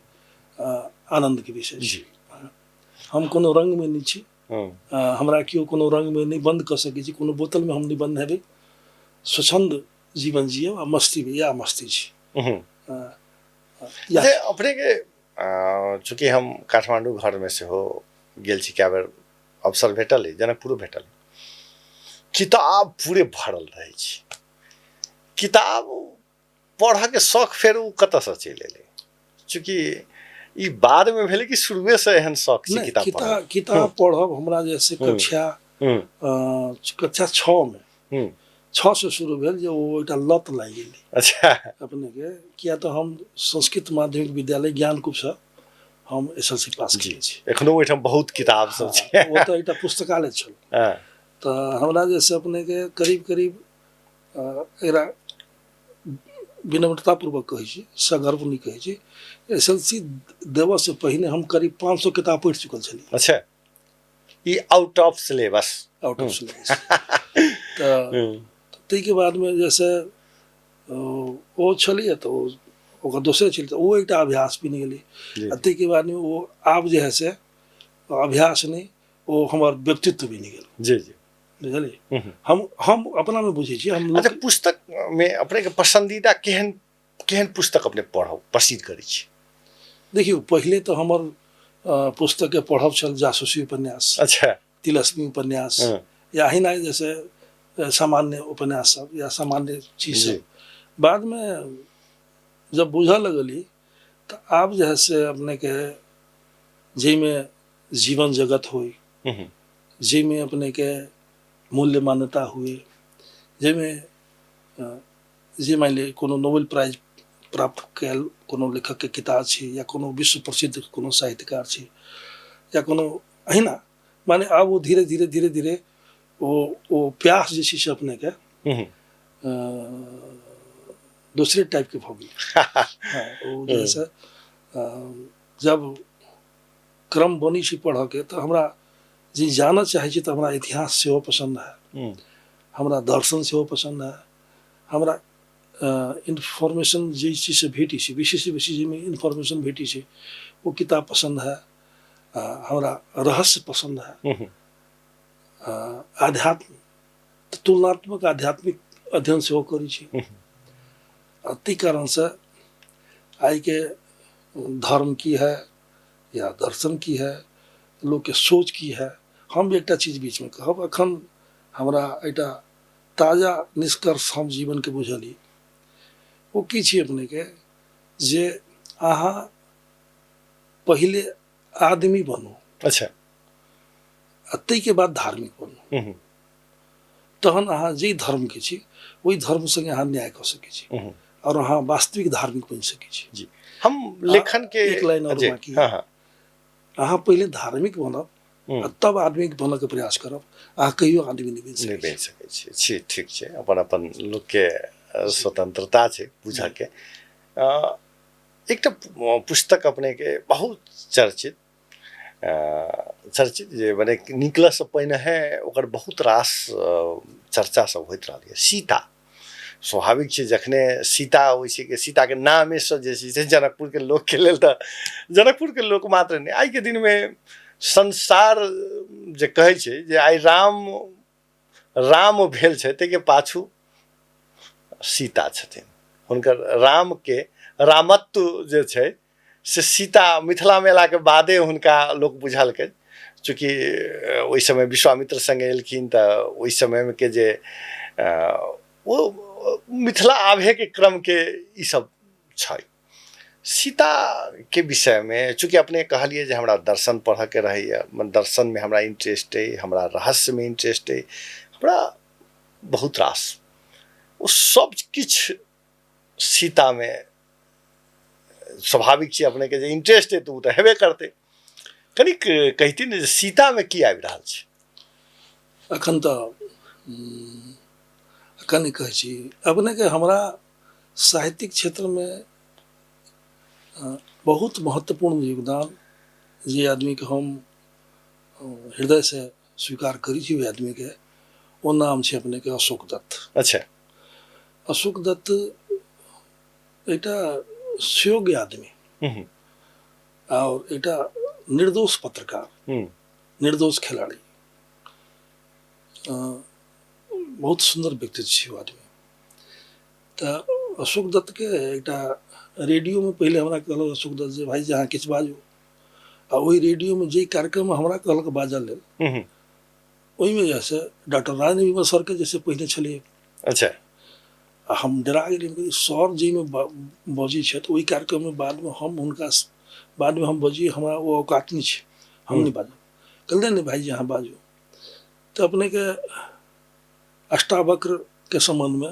Speaker 2: आनन्दके विषय छै। हम कोनो रङ्गमे नहि छी, हमरा केओ कोनो रङ्गमे नहि बन्द कऽ सकै छी, कोनो बोतलमे हम नहि बन्द हेबै। स्वच्छन्द जीवन जियब आ मस्ती, इएह मस्ती छी।
Speaker 1: जे अपनेके चूँकि हम काठमाण्डू घरमे सेहो गेल छी, कए बेर अवसर भेटल अइ, जनकपुरो भेटल, किताब पूरे भरल रहै छै। किताब पढ़ऽके शौक फेर ओ कतऽसँ चलि एलै? चूँकि ई बादमे भेलै कि शुरुएसँ एहन शौक छै किताब पढ़ब?
Speaker 2: किताब पढ़ब हमरा जैसे कक्षा 6 मे, 6 से शुरू भेल जे ओ एकटा लत लागि गेलै। अपनेके, किया तऽ हम संस्कृत माध्यमिक विद्यालय ज्ञानकूपसँ हम SLC पास केने छी।
Speaker 1: एखनो ओहिठाम बहुत किताब सब छै।
Speaker 2: ओ तऽ एकटा पुस्तकालय छल। तऽ हमरा जैसे अपनेके करीब करीब एकरा विनम्रतापूर्वक कहै छी, सगर्व नहि कहै छी, SLC देबऽसँ पहिने हम करीब 500 किताब पढ़ि चुकल छलियै।
Speaker 1: अच्छा, ई out of syllabus.
Speaker 2: Out of syllabus. तऽ ताहिके बादमे जैसे ओ छलियै तऽ ओ ओकर दोसरे छलै, तऽ ओ एकटा अभ्यास बनि गेलै। आ ताहिके बादमे ओ आब जे है से अभ्यास नहि, ओ हमर व्यक्तित्व बनि गेल।
Speaker 1: जी जी।
Speaker 2: बुझलियै? हम अपनामे बुझै छी। हम
Speaker 1: अच्छा, पुस्तकमे अपनेके पसन्दीदा केहन केहन पुस्तक अपने पढ़ब पसिन करै छी?
Speaker 2: देखियौ, पहिले तऽ हमर पुस्तकके पढ़ब छल जासूसी उपन्यास। तिलस्मी उपन्यास, या अहिना जैसे सामान्य उपन्यास सब या सामान्य चीज सब। बादमे जब बुझऽ लगली तऽ आब जे है से अपनेके जाहिमे जीवन जगत होइ, जाहिमे अपनेके मूल्य मान्यता हुए, जाहिमे जे मानि लिअ कोनो नोबेल प्राइज प्राप्त कयल कोनो लेखकके किताब छै, या कोनो विश्व प्रसिद्ध कोनो साहित्यकार छै, या कोनो अहिना, माने आब ओ धीरे धीरे धीरे धीरे ओ प्यास जे छै से अपनेके दोसरे टाइपके भऽ गेल। हँ, ओ जे से जब क्रम बनै छै पढ़ऽके तऽ हमरा जे जानऽ चाहै छी तऽ हमरा इतिहास सेहो पसन्द है, हमरा दर्शन सेहो पसन्द है, हमरा इन्फॉर्मेशन जे चीजसँ भेटै छै, बेसीसँ बेसी जाहिमे इन्फॉर्मेशन भेटै छै ओ किताब पसन्द है, हमरा रहस्य पसन्द है, आध्यात्म, तुलनात्मक आध्यात्मिक अध्ययन सेहो करै छी। आ ताहि कारणसँ आइके धर्म की है या दर्शन की है, लोकके सोच की है, हम एकटा चीज बीचमे कहब, एखन हमरा एकटा ताजा निष्कर्ष हम जीवनके बुझली, ओ की छी अपनेके, जे अहाँ पहिले आदमी बनू। आ ताहिके बाद धार्मिक बनू, तहन अहाँ जाहि धर्मके छी ओहि धर्म सङ्गे अहाँ न्याय कऽ सकै छी आओर अहाँ वास्तविक धार्मिक बनि सकै छी।
Speaker 1: जी, हम लेखन के
Speaker 2: एक लाइन और बाकी। अहाँ पहिले धार्मिक बनब आ तब आदमी बनऽके प्रयास करब, अहाँ कहियो आदमी नहि बनि
Speaker 1: सकै बनि सकै छी। ठीक छै, अपन अपन लोकके स्वतंत्रता छै बुझऽके। एकटा पुस्तक अपनेके बहुत चर्चित चर्चित जे मने निकलऽसँ पहिने ओकर बहुत रास चर्चा सब होइत रहल यऽ, सीता। स्वाभाविक छै जखने सीता अबै छै कि सीताके नामेसँ जे छै से जनकपुरके लोकके लेल, तऽ जनकपुरके लोक मात्र नहि, आइके दिनमे संसार जे कहै छै जे आइ राम राम भेल छै ताहिके पाछू सीता छथिन। हुनकर रामके रामत्व जे छै से सीता मिथिलामे अयलाके बादे हुनका लोक बुझलकै। चूँकि ओहि समय विश्वामित्र सङ्गे एलखिन तऽ ओहि समयके जे ओ मिथिला आबैके क्रमके ईसब छै। सीताके विषयमे चूँकि अपने कहलियै जे हमरा दर्शन पढ़ऽके रहैए, दर्शनमे हमरा इंटरेस्ट अइ, हमरा रहस्यमे इंटरेस्ट अइ, हमरा बहुत रास ओ सब किछु सीतामे स्वाभाविक छै अपनेके जे इंटरेस्ट अइ तऽ ओ तऽ हेबे करतै। कनिक कहिती ने जे सीतामे की आबि रहल छै?
Speaker 2: अखन तऽ अखन कहै छी अपनेके, हमरा साहित्यिक क्षेत्रमे बहुत महत्वपूर्ण योगदान जे आदमीके हम हृदयसँ स्वीकार करै छी ओहि आदमीके, ओ नाम छै अपनेके अशोक दत्त।
Speaker 1: अच्छा।
Speaker 2: अशोक दत्त एकटा सुयोग्य आदमी और एकटा निर्दोष पत्रकार, निर्दोष खिलाड़ी, बहुत सुन्दर व्यक्तित्व छै ओ आदमी। तऽ अशोक दत्तके एकटा रेडियोमे पहिले हमरा कहलक अशोक दत्त जे भाइ जे अहाँ किछु बाजू, आ ओहि रेडियोमे जे कार्यक्रममे हमरा कहलक बाजऽ लेल, ओहिमे जे से डॉक्टर राजेन्द्र विमल सरके जैसे पहिने छलियै।
Speaker 1: अच्छा।
Speaker 2: आ हम डरा गेलियै, सर जाहिमे बजै छथि ओहि कार्यक्रममे बादमे हम हुनका बादमे हम बजियै, हमरा ओ औकात नहि छै, हम नहि बाजब। कहलियै नहि भाइजी अहाँ बाजू। तऽ अपनेके अष्टावक्रके सम्बन्धमे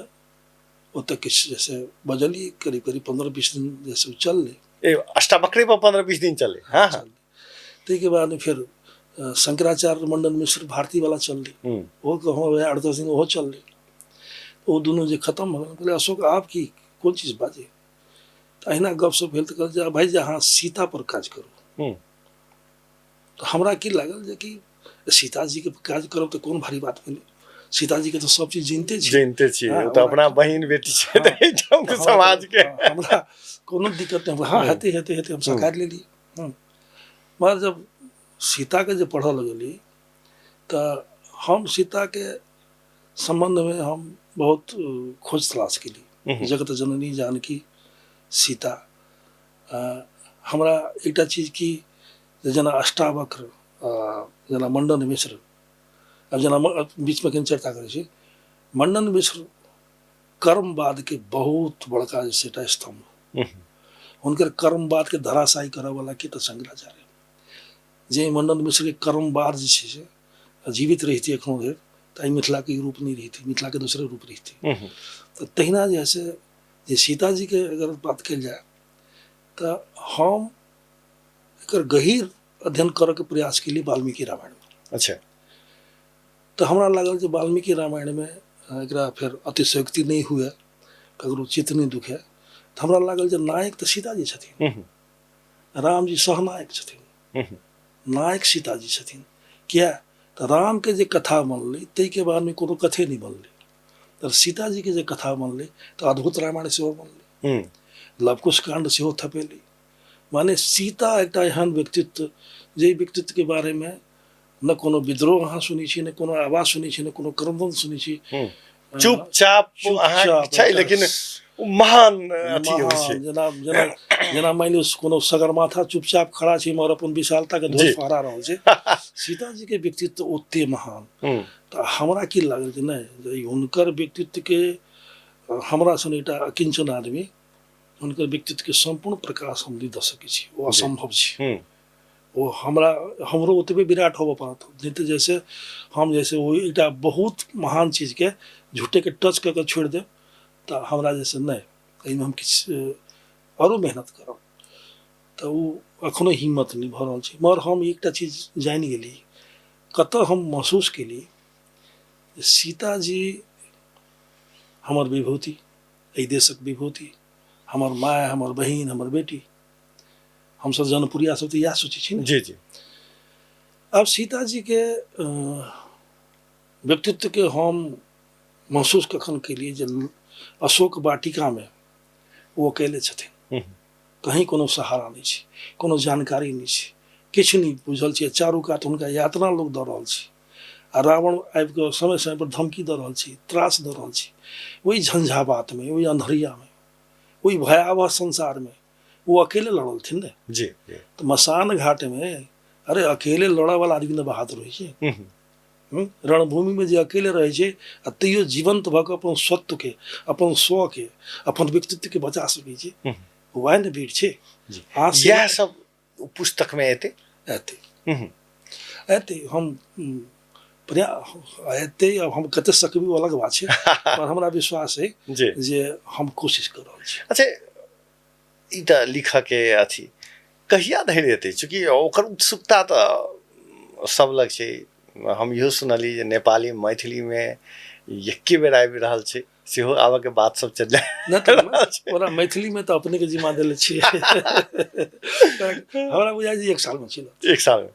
Speaker 2: ओतऽ किछु जैसे बजलियै, करीब करीब 15-20 दिन जैसे चललै।
Speaker 1: अष्टावक्रे पर 15-20 दिन चललै? हाँ हाँ।
Speaker 2: ताहिके बाद फेर शंकराचार्य मंडन मिश्र भारती वाला चललै, ओहो कहूँ 8-10 दिन ओहो चललै। ओ दुनू जे खतम भऽ गेल, कहलियै अशोक आब की कोन चीज बाजै? तऽ अहिना गपशप भेल तऽ कहल जे भाइ जे अहाँ सीता पर काज करू। तऽ हमरा की लागल जे कि सीताजीके काज करब तऽ कोन भारी बात भेलै, सीताजीके तऽ सब चीज जीनते छी,
Speaker 1: जीनते छी, ओ तऽ अपना बहिन बेटी छै समाज के,
Speaker 2: हमरा कोनो दिक्कत नहि। हाँ हेतै हेतै हेतै, हम सकार लेली। मगर जब सीताके जे पढ़ऽ लगली तऽ हम सीताके सम्बन्धमे हम बहुत खोज तलाश केली। जगत जननी जानकी सीता, हमरा एकटा चीज की जेना अष्टावक्र, जेना मंडन मिश्र, आब जेना बीचमे कनि चर्चा करै छी, मंडन मिश्र कर्मवादके बहुत बड़का जे छै स्तम्भ, हुनकर कर्मवादके धराशायी करऽवला के तऽ शंकराचार्य। जे मंडन मिश्रके कर्मवाद जे छै से जीवित रहितै एखनो धरि तऽ आइ मिथिलाके ई रूप नहि रहितै, मिथिलाके दोसरे रूप रहितै। तऽ तहिना जे है से जे सीताजीके अगर बात कयल जाय तऽ हम एकर गहीर अध्ययन करऽके प्रयास केलियै वाल्मीकि रामायणमे।
Speaker 1: अच्छा।
Speaker 2: तऽ हमरा लागल जे वाल्मीकि रामायणमे एकरा फेर अतिशयोक्ति नहि हुए, ककरो चित्त नहि दुखे। तऽ हमरा लागल जे नायक तऽ सीताजी छथिन, रामजी सहनायक छथिन, नायक सीताजी छथिन। किया तऽ रामके जे कथा बनलै ताहिके बादमे कोनो कथे नहि बनलै, तऽ सीताजीके जे कथा बनलै तऽ अद्भुत रामायण सेहो बनलै, लवकुश काण्ड सेहो थपेलै। माने सीता एकटा एहन व्यक्तित्व जाहि व्यक्तित्वके बारेमे न कोनो विद्रोह अहाँ सुनै छी, न कोनो आवाज सुनै छी, न कोनो क्रंदन सुनै छी,
Speaker 1: चुपचाप अहाँ छै, लेकिन महान अथी होइ छै।
Speaker 2: जेना जेना जेना मानि लियौ कोनो सगरमाथा चुपचाप खड़ा छै मगर अपन विशालता के ध्वज फहरा रहल छै, सीताजी के व्यक्तित्व ओते महान। तऽ हमरा की लागल जे नहि, हुनकर व्यक्तित्व के हमरा सन एकटा अकिंचन आदमी हुनकर व्यक्तित्व के सम्पूर्ण प्रकाश हम नहि दऽ सकै छी, ओ असम्भव छै। ओ हमरा हमरो ओतबे विराट होबऽ पड़त, नहि तऽ जैसे हम जैसे ओ एकटा बहुत महान चीजके झूठेके टच कऽ कऽ छोड़ि देब तऽ हमरा जैसे नहि, एहिमे हम किछु आरो मेहनत करब तऽ ओ एखनो हिम्मत नहि भऽ रहल छै। मगर हम एकटा चीज जानि गेली, कतऽ हम महसूस केली सीताजी हमर विभूति, एहि देशक विभूति, हमर माय, हमर बहिन, हमर बेटी, हमसब जनपुरिया सब तऽ इएह सोचै छी ने।
Speaker 1: जी जी।
Speaker 2: आब सीताजीके व्यक्तित्वके हम महसूस कखन केलियै जे अशोक वाटिकामे ओ अकेले छथिन, कहीं कोनो सहारा नहि छै, कोनो जानकारी नहि छै, किछु नहि बुझल छै, चारू कात हुनका यातना लोक दऽ रहल छै आ रावण आबि कऽ समय समय पर धमकी दऽ रहल छै, त्रास दऽ रहल छै। ओहि झंझावातमे, ओहि अन्धरियामे, ओहि भयावह संसारमे ओ अकेले लड़लथिन ने।
Speaker 1: जी जी।
Speaker 2: तऽ मसान घाटमे अरे अकेले लड़ऽवला आदमी ने बहादुर होइ छै। रणभूमिमे जे अकेले रहै छै आ तैयो जीवंत भऽ कऽ अपन स्वत्वके, अपन स्वके, अपन व्यक्तित्वके बचा सकै छै, वएह ने वीर छै।
Speaker 1: इएह सब पुस्तकमे एतै?
Speaker 2: एतै, एतै। हम एतै, अब हम कते सकबी अलग बात छै, पर हमरा विश्वास है जे हम कोशिश कर रहल छी।
Speaker 1: अच्छा, ई तऽ लिखऽके अथी कहिया धरि एतै? चूँकि ओकर उत्सुकता तऽ सब लग छै। हम इहो सुनलियै जे नेपाली मैथिलीमे एक्के बेर आबि रहल छै, सेहो आबऽके बात सब चलि
Speaker 2: रहल छै। ओना मैथिलीमे तऽ अपनेके जिम्मा देले छियै, हमरा बुझाइ छै 1 सालमे चलि।
Speaker 1: 1 सालमे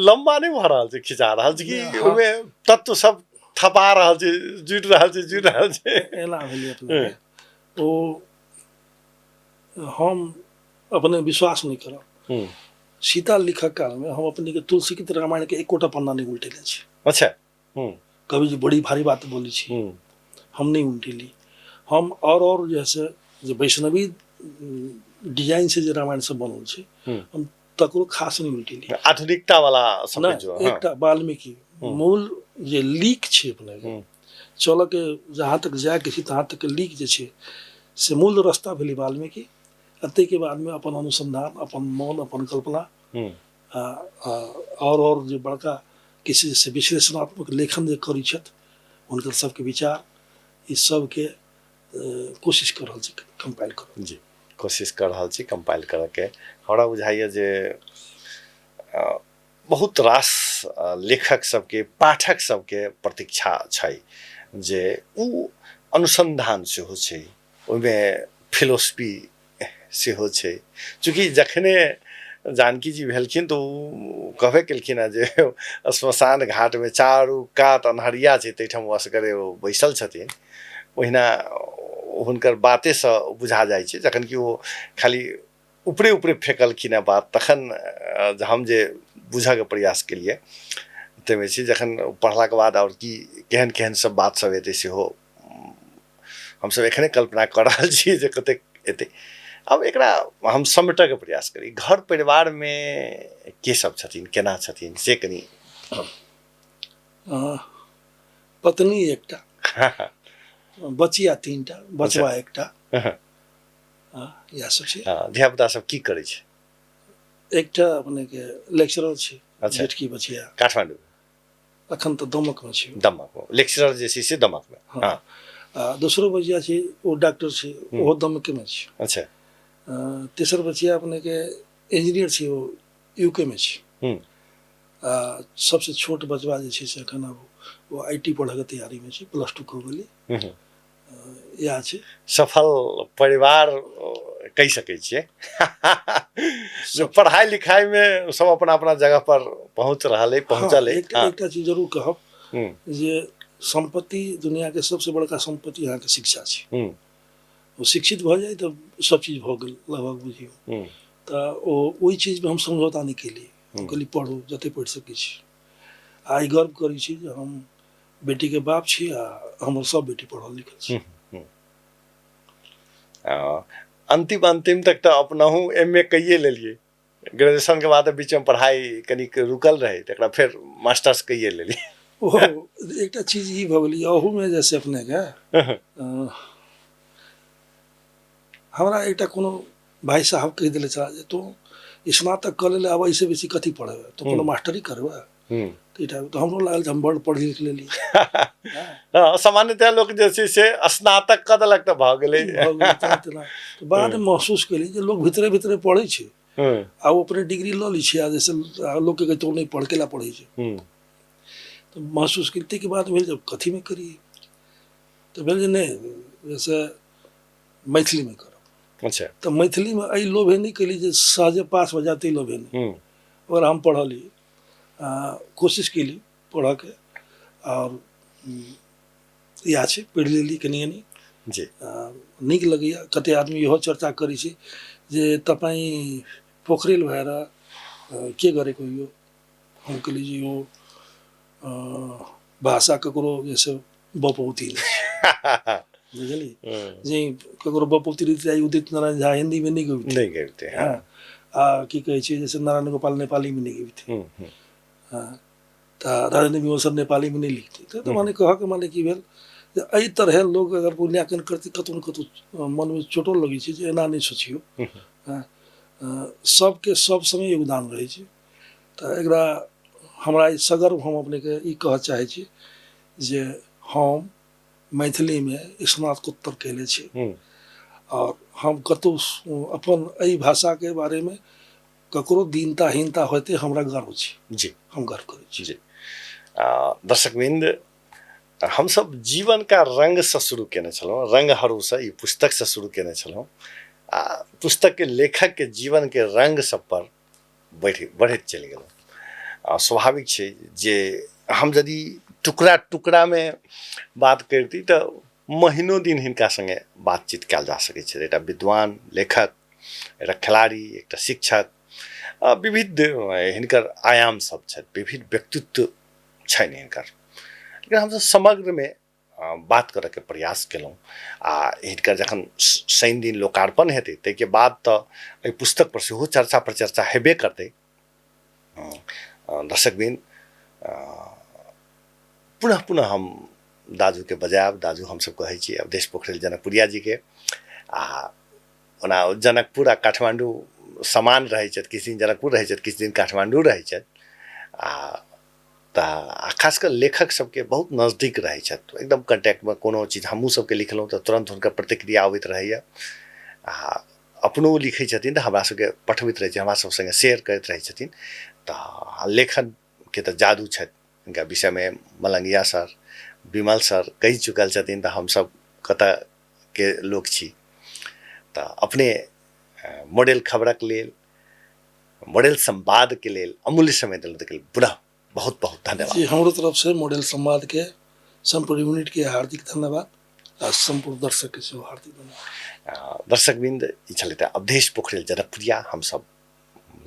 Speaker 1: लम्बा नहि भऽ रहल छै, खिचा रहल छै कि ओहिमे तत्व सब थपा रहल छै, जुटि रहल छै, जुटि रहल छै।
Speaker 2: एना भेलै अपने ओ हम अपने विश्वास नहि करब। सीता लिखऽ कालमे हम अपने के तुलसी के रामायण के एकोटा पन्ना नहि उल्टेले छी।
Speaker 1: अच्छा।
Speaker 2: कवि जी बड़ी भारी बात बोलै छी, हम नहि उल्टेली। हम और जे से जे वैष्णवी डिजाइन से जे रामायण सब बनल छै, हम तकरो खास नहि उल्टेली।
Speaker 1: आधुनिकता वाला सब
Speaker 2: एकटा वाल्मीकि मूल जे लीक छै अपने के चलऽ के जहाँ तक जायके छै तहाँ तक लीक जे छै से मूल रास्ता भेलै वाल्मीकि। आ ताहिके बादमे अपन अनुसंधान, अपन मन, अपन कल्पना और जे बड़का किछु से विश्लेषणात्मक लेखन जे करै छथि हुनकर सबके विचार, ई सबके कोशिश कर रहल छी कंपाइल कर।
Speaker 1: जी, कोशिश कर रहल छी कंपाइल करऽके। हमरा बुझाइए जे बहुत रास लेखक सबके, पाठक सबके प्रतीक्षा छै जे ओ अनुसंधान सेहो छै, ओहिमे फिलोसफी सेहो छै। चूँकि जखने जानकी जी भेलखिन तऽ ओ कहबे केलखिन हेँ जे श्मशान घाटमे चारू कात अन्हरिया छै, ताहिठाम ओ असगरे ओ बैसल छथिन। ओहिना हुनकर बातेसँ बुझा जाइ छै, जखन कि ओ खाली ऊपरे ऊपरे फेकलखिन हेँ बात, तखन हम जे बुझऽके प्रयास केलियै ताहिमे छै जखन पढ़लाके बाद आओर की केहन केहन सब बात सब एतै सेहो हमसब एखने कल्पना कऽ रहल छियै जे कतेक एतै। आब एकरा हम समेटऽके प्रयास करी। घर परिवारमे के सब छथिन, केना छथिन, से कनि।
Speaker 2: पत्नी एकटा, बचिया 3टा, बचवा एकटा, इएह सब छै।
Speaker 1: धियापुता सब की करै छै?
Speaker 2: एकटा अपने के लेक्चरर छै।
Speaker 1: अच्छा।
Speaker 2: जेठकी बचिया
Speaker 1: काठमांडू,
Speaker 2: अखन तऽ दमकमे छै।
Speaker 1: दमकमे लेक्चरर जे छै से दमकमे।
Speaker 2: हाँ। आ दोसरो बचिया छै ओ डॉक्टर छै, ओहो दमकमे छै।
Speaker 1: अच्छा।
Speaker 2: तेसर बचिया अपने के इंजीनियर छै, ओ यूके में छै। आ सबसे छोट बचवा जे छै से एखन आब ओ IT पढ़ऽके तैयारीमे छै, +2 कऽ गेलै। इएह छै।
Speaker 1: सफल परिवार कहि सकै छियै। पढ़ाई लिखाई में सब अपना अपना जगह पर पहुँच रहल है, पहुँचल है।
Speaker 2: एकटा चीज जरूर कहब जे सम्पत्ति दुनिया के सबसे बड़का सम्पत्ति अहाँके शिक्षा छै। ओ शिक्षित भऽ जाय तऽ सब चीज भऽ गेल लगभग बुझियौ। तऽ ओ ओहि चीजमे हम समझौता नहि केलियै, हम कहलियै पढ़ू जते पढ़ि सकै छी। आ ई गर्व करै छी जे हम बेटीके बाप छी आ हमर सब बेटी पढ़ल लिखल छै।
Speaker 1: अंतिम अंतिम तक तऽ अपनहु एम ए कैये लेलियै। ग्रेजुएशन के बाद बीचमे पढ़ाई कनिक रुकल रहै, तकरा फेर मास्टर्स कैये लेलियै।
Speaker 2: ओ एकटा चीज ई भऽ गेलै अहूमे जैसे अपनेके हमरा एकटा कोनो भाई साहब कहि देले छला जे तू स्नातक कऽ लेले, आब एहिसँ बेसी कथी पढ़ेबै, तू कोनो मास्टरी करबै। तऽ हमरो लागल जे हम बड़ पढ़ि लिख लेली।
Speaker 1: हँ, सामान्यतया लोक जे छै से स्नातक कऽ देलक तऽ भऽ गेलै।
Speaker 2: तऽ बादमे महसूस केली जे लोक भीतरे भीतरे पढ़ै छै आ ओ अपने डिग्री लऽ लै छै, आ जैसे लोकके कहै छै नहि पढ़ केला पढ़ै छै। तऽ महसूस केली, ताहिके बाद भेल जे कथीमे करी, तऽ भेल जे नहि जैसे मैथिलीमे करब।
Speaker 1: अच्छा।
Speaker 2: तऽ मैथिलीमे एहि लोभे नहि केली जे सहजे पास भऽ जायत, ताहि लोभे नहि। ओकरा हम पढ़लियै, कोशिश केली पढ़ऽके, आओर इएह छै पढ़ि लेली कनि कनि
Speaker 1: जी।
Speaker 2: नीक लगैए। कते आदमी इहो चर्चा करै छै जे तपाईँ पोखरेल भएर के गरेको यो, हम कहली जे यो भाषा ककरो जैसे बपौती बुझलियै, जे ककरो बपौती रहितै उदित नारायण झा हिन्दीमे नहि गबितै,
Speaker 1: नहि गबितै।
Speaker 2: हँ, आ की कहै छै जैसे नारायण गोपाल नेपालीमे नहि गबितै। हँ, तऽ राजेन्द्र विमल सर नेपालीमे नहि लिखतै। तऽ माने कहऽके माने की भेल जे एहि तरहे लोक अगर मूल्यांकन करतै, कतहु ने कतहु मनमे चोटो लगै छै जे एना नहि सोचियौ। सबके सब समय योगदान रहै छै। तऽ एकरा हमरा ई सगर्व हम अपनेके ई कहऽ चाहै छी जे हम मैथिलीमे स्नातकोत्तर कयने छी आओर हम कतहु अपन एहि भाषाके बारेमे ककरो दीनता हीनता होइते हमरा गर्व छै।
Speaker 1: जी,
Speaker 2: हम गर्व करै छी।
Speaker 1: जी। दर्शकवृन्द, हमसब जीवनका रङ्गसँ शुरू केने छलहुँ, रङ्गहरूसँ, ई पुस्तकसँ शुरू केने छलहुँ आ पुस्तकके लेखकके जीवनके रङ्ग सब पर बढ़ैत चलि गेलहुँ। आ स्वाभाविक छै जे हम यदि टुकड़ा टुकड़ामे बात करिती तऽ महीनो दिन हिनका सङ्गे बातचीत कयल जा सकै छै। एकटा विद्वान लेखक, एकटा खिलाड़ी, एकटा शिक्षक, विविध हिनकर आयाम सब छथि, विविध व्यक्तित्व छनि हिनकर। लेकिन हमसब समग्रमे बात करऽके प्रयास केलहुँ आ हिनकर जखन शनि दिन लोकार्पण हेतै ताहिके बाद तऽ एहि पुस्तकपर सेहो चर्चा परिचर्चा हेबे करतै। दर्शकवृन्द, पुनः पुनः हम दाजूके बजायब। दाजू हमसब कहै छी अवधेश पोखरेल जनकपुरिया जीके। आ ओना जनकपुर आ काठमाण्डू समान रहै छथि, किछु दिन जनकपुर रहै छथि, किछु दिन काठमाण्डू रहै छथि। आ तऽ आ खास कऽ लेखक सबके बहुत नजदीक रहै छथि, एकदम कॉन्टैक्टमे। कोनो चीज हमहूँ सबके लिखलहुँ तऽ तुरन्त हुनकर प्रतिक्रिया अबैत रहैए आ अपनो लिखै छथिन तऽ हमरा सबके पठबैत रहै छै, हमरा सब सङ्गे शेयर करैत रहै छथिन। तऽ लेखनके तऽ जादू छथि। हिनका विषयमे मलंगिया सर, विमल सर कहि चुकल छथिन तऽ हमसब कतऽके लोक छी। तऽ अपने मॉडल खबरक लेल, मॉडल संवादके लेल अमूल्य समय देलहुँ, ताहिके लेल पुनः बहुत बहुत धन्यवाद।
Speaker 2: जी, हमरो तरफ से मॉडल संवाद के सम्पूर्ण यूनिट के हार्दिक धन्यवाद आ सम्पूर्ण दर्शक के सेहो हार्दिक धन्यवाद।
Speaker 1: दर्शकवृन्द, ई छलै अवधेश पोखरेल जनकपुरिया। हमसब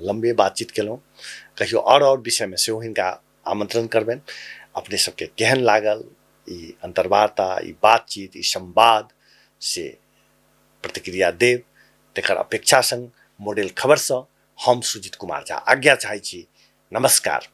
Speaker 1: लम्बे बातचीत केलहुँ, कहियो आओर विषयमे सेहो हिनका आमंत्रण करबनि। अपने सबके केहन लागल ई अन्तर्वार्ता, ई बातचीत, ई संवाद, से प्रतिक्रिया देब, तकर अपेक्षा संग मॉडल खबरसँ हम सुजीत कुमार झा आज्ञा चाहै छी। नमस्कार।